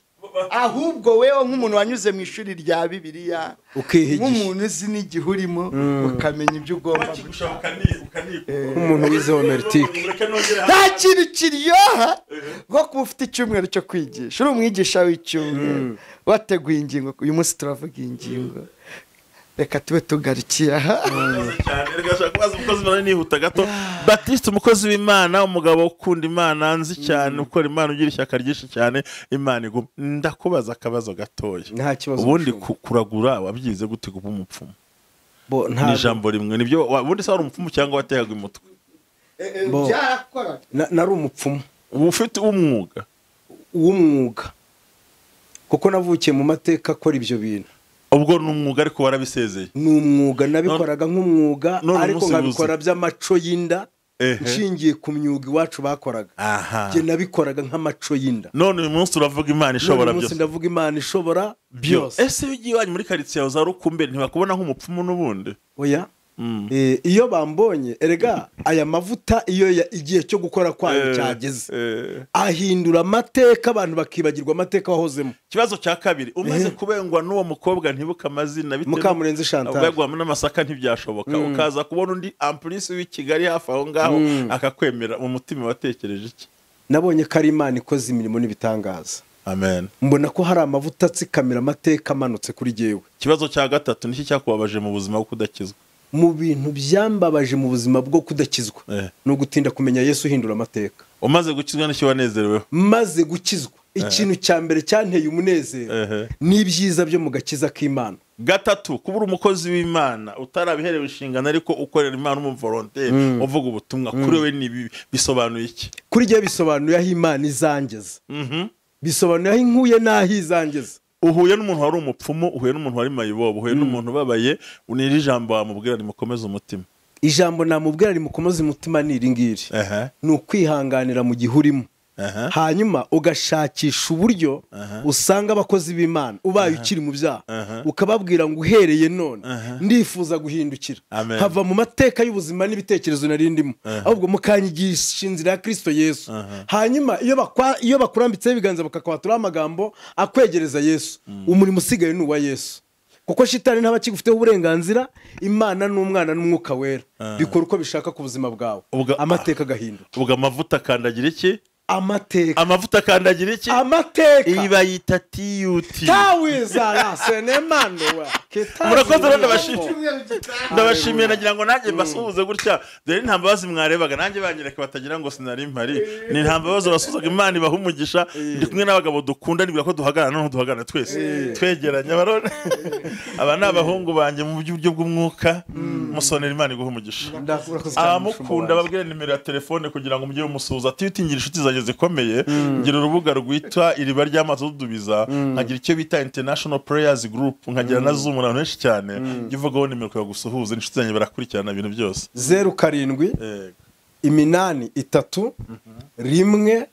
Ahubwo wewe nk'umuntu wanyuze mu ishuri rya Bibiliya nk'umuntu uzi n'igihe urimo ukamenya ibyo ugomba nk'umuntu wize homeritike. Nta kintu kiryoha nko kuba ufite icyumweru cyo kwigisha, uri umwigisha w'icyumweru wateguye ingingo, uyu munsi turavuga ingingo, reka tube tugarukiye aha. Nihuta gato. Baptiste umukozi w'Imana, umugabo ukunda Imana, nzi cyane, ukora Imana, ugira ishyaka ryinshi cyane, Imana iguma. Ndakubaza akabazo gatoya. Nta kibazo. Ubundi kuragura wabyize gute kuba umupfumu? Ni ijambo rimwe nibyo. Ubundi se wari umupfumu cyangwa wategaga umutwe? Byarakora. Nari umupfumu. Ufite umwuga? Uw'umwuga. Kuko navukiye mu mateka akora ibyo bintu. Ubwo ni umwuga ariko warabisezeye? Ni umwuga, nabikoraga nk'umwuga ariko nkabikora by'amaco y'inda, nshingiye ku myuga iwacu bakoraga. Njye nabikoraga nk'amaco y'inda. None uyu munsi uravuga Imana ishobora byose. None uyu munsi ndavuga Imana ishobora byose. Ese iyo ugiye iwanyu muri karitsiye yawe za Rukumberi ntibakubona nk'umupfumu n'ubundi? Oya. Iyo bambonye, erega aya mavuta iyo igihe cyo gukora kwayo cyageze ahindura amateka, abantu bakibagirwa amateka wahozemo. Ikibazo cya kabiri, umaze kubengwa n'uwo mukobwa ntibuka amazina, Mukamurenzi Chantal, ubegwa n'amasaka ntibyashoboka, ukaza kubona undi amplice w'i Kigali hafi aho ngaho akakwemera, mu mutima watekereje iki? Nabonye ko ari Imana ikoze imirimo n'ibitangaza. Amen. Mbona ko hari amavuta atsikamira amateka amanutse kuri jyewe. Ikibazo cya gatatu, niki cyakubabaje mu buzima bwo kudakizwa? Mu bintu byambabaje mu buzima bwo kudakizwa ni ugutinda kumenya Yesu uhindura amateka. Umaze gukizwa n'icyo wanezereweho? Maze gukizwa, ikintu cya mbere cyanteye umunezero ni ibyiza byo mu gakiza k'Imana. Gatatu, kubura umukozi w'Imana utarabiherewe inshingano ariko ukorera Imana umuvolontaire uvuga ubutumwa, kuri we ni bisobanuye iki? Kuri jye bisobanuye aho Imana izangeza. Bisobanuye aho inkuye n'aho izangeza. Uhuye n'umuntu wari umupfumu, uhuye n'umuntu wari mayibobo, uhuye n'umuntu ubabaye, unira ijambo wamubwira rimukomeze umutima. Ijambo namubwira rimukomeze umutima ni iri ngiri. Ni ukwihanganira mu gihe urimo. Hanyuma ugashakisha uburyo usanga abakozi b'Imana ubaye ukiri mu byaha, ukababwira ngo uhereye none ndifuza guhindukira, nkava mu mateka y'ubuzima n'ibitekerezo nari ndimo, ahubwo mukanyigisha inzira ya Kristo Yesu. Hanyuma iyo bakurambitseho ibiganza bakakwatura amagambo akwegereza Yesu, umurimo usigaye ni uwa Yesu. Kuko shitani ntaba akigufiteho uburenganzira, Imana n'umwana n'umwuka wera bikora uko bishaka ku buzima bwawe, amateka agahinduka. Ubwo amavuta akandagira iki? Amateka. Amavuta akandagira iki? Amateka. Iyi bayita TUT. Tawizara senemano. Murakoze rero ndabashimiye, nagira ngo nanjye mbasuhuze gutya. Dore nta mbabazi mwarebaga nanjye banyereka batagira ngo sinari mpari. Ni nta mbabazi basuzaga, Imana ibaha umugisha. Ndi kumwe n'abagabo dukunda, nibwira ko duhagarara noneho duhagarara twese twegeranye. Abarone aba ni abahungu banjye mu buryo bw'umwuka. Musonera Imana iguha umugisha. Abamukunda babwire nimero ya telefone kugira ngo mujye mumusuhuza. TUT ngira inshuti zanjye zikomeye, ngira urubuga rwitwa iriba ry'amazi dudubiza, nkagira icyo bita International Prayers Group, nkagira na Zoom abantu benshi cyane. Njye uvugaho nimero kugira gusuhuza inshuti zanjye barakurikirana ibintu byose. 0 7 8 3 1 7 2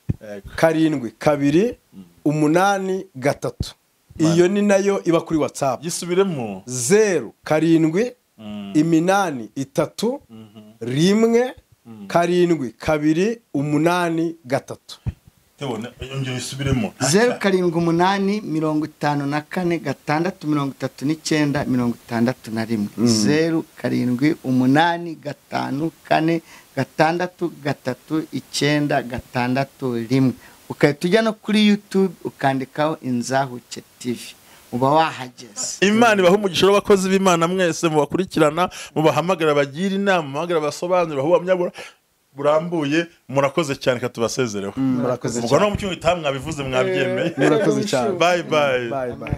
8 3. Iyo ni nayo iba kuri WhatsApp. Gisubiremo. 0 7 8 3 1 7 2 8 3. 0 7 8 54 6 39 61. 0 7 8 5 4 6 3 9 6 1. Ukahita ujya no kuri YouTube ukandikaho Inzahuke TV, uba wahageze. Imana ibaha umugisha w'abakozi b'Imana mwese mubakurikirana, mubahamagara bagira inama, mubahamagara basobanura ubuhamya burambuye. Murakoze cyane, katubasezereho. Murakoze cyane. Ubwo no mu cyumweru gitaha mwabivuze mwabyemeye. Murakoze cyane. Bye bye. Bye bye.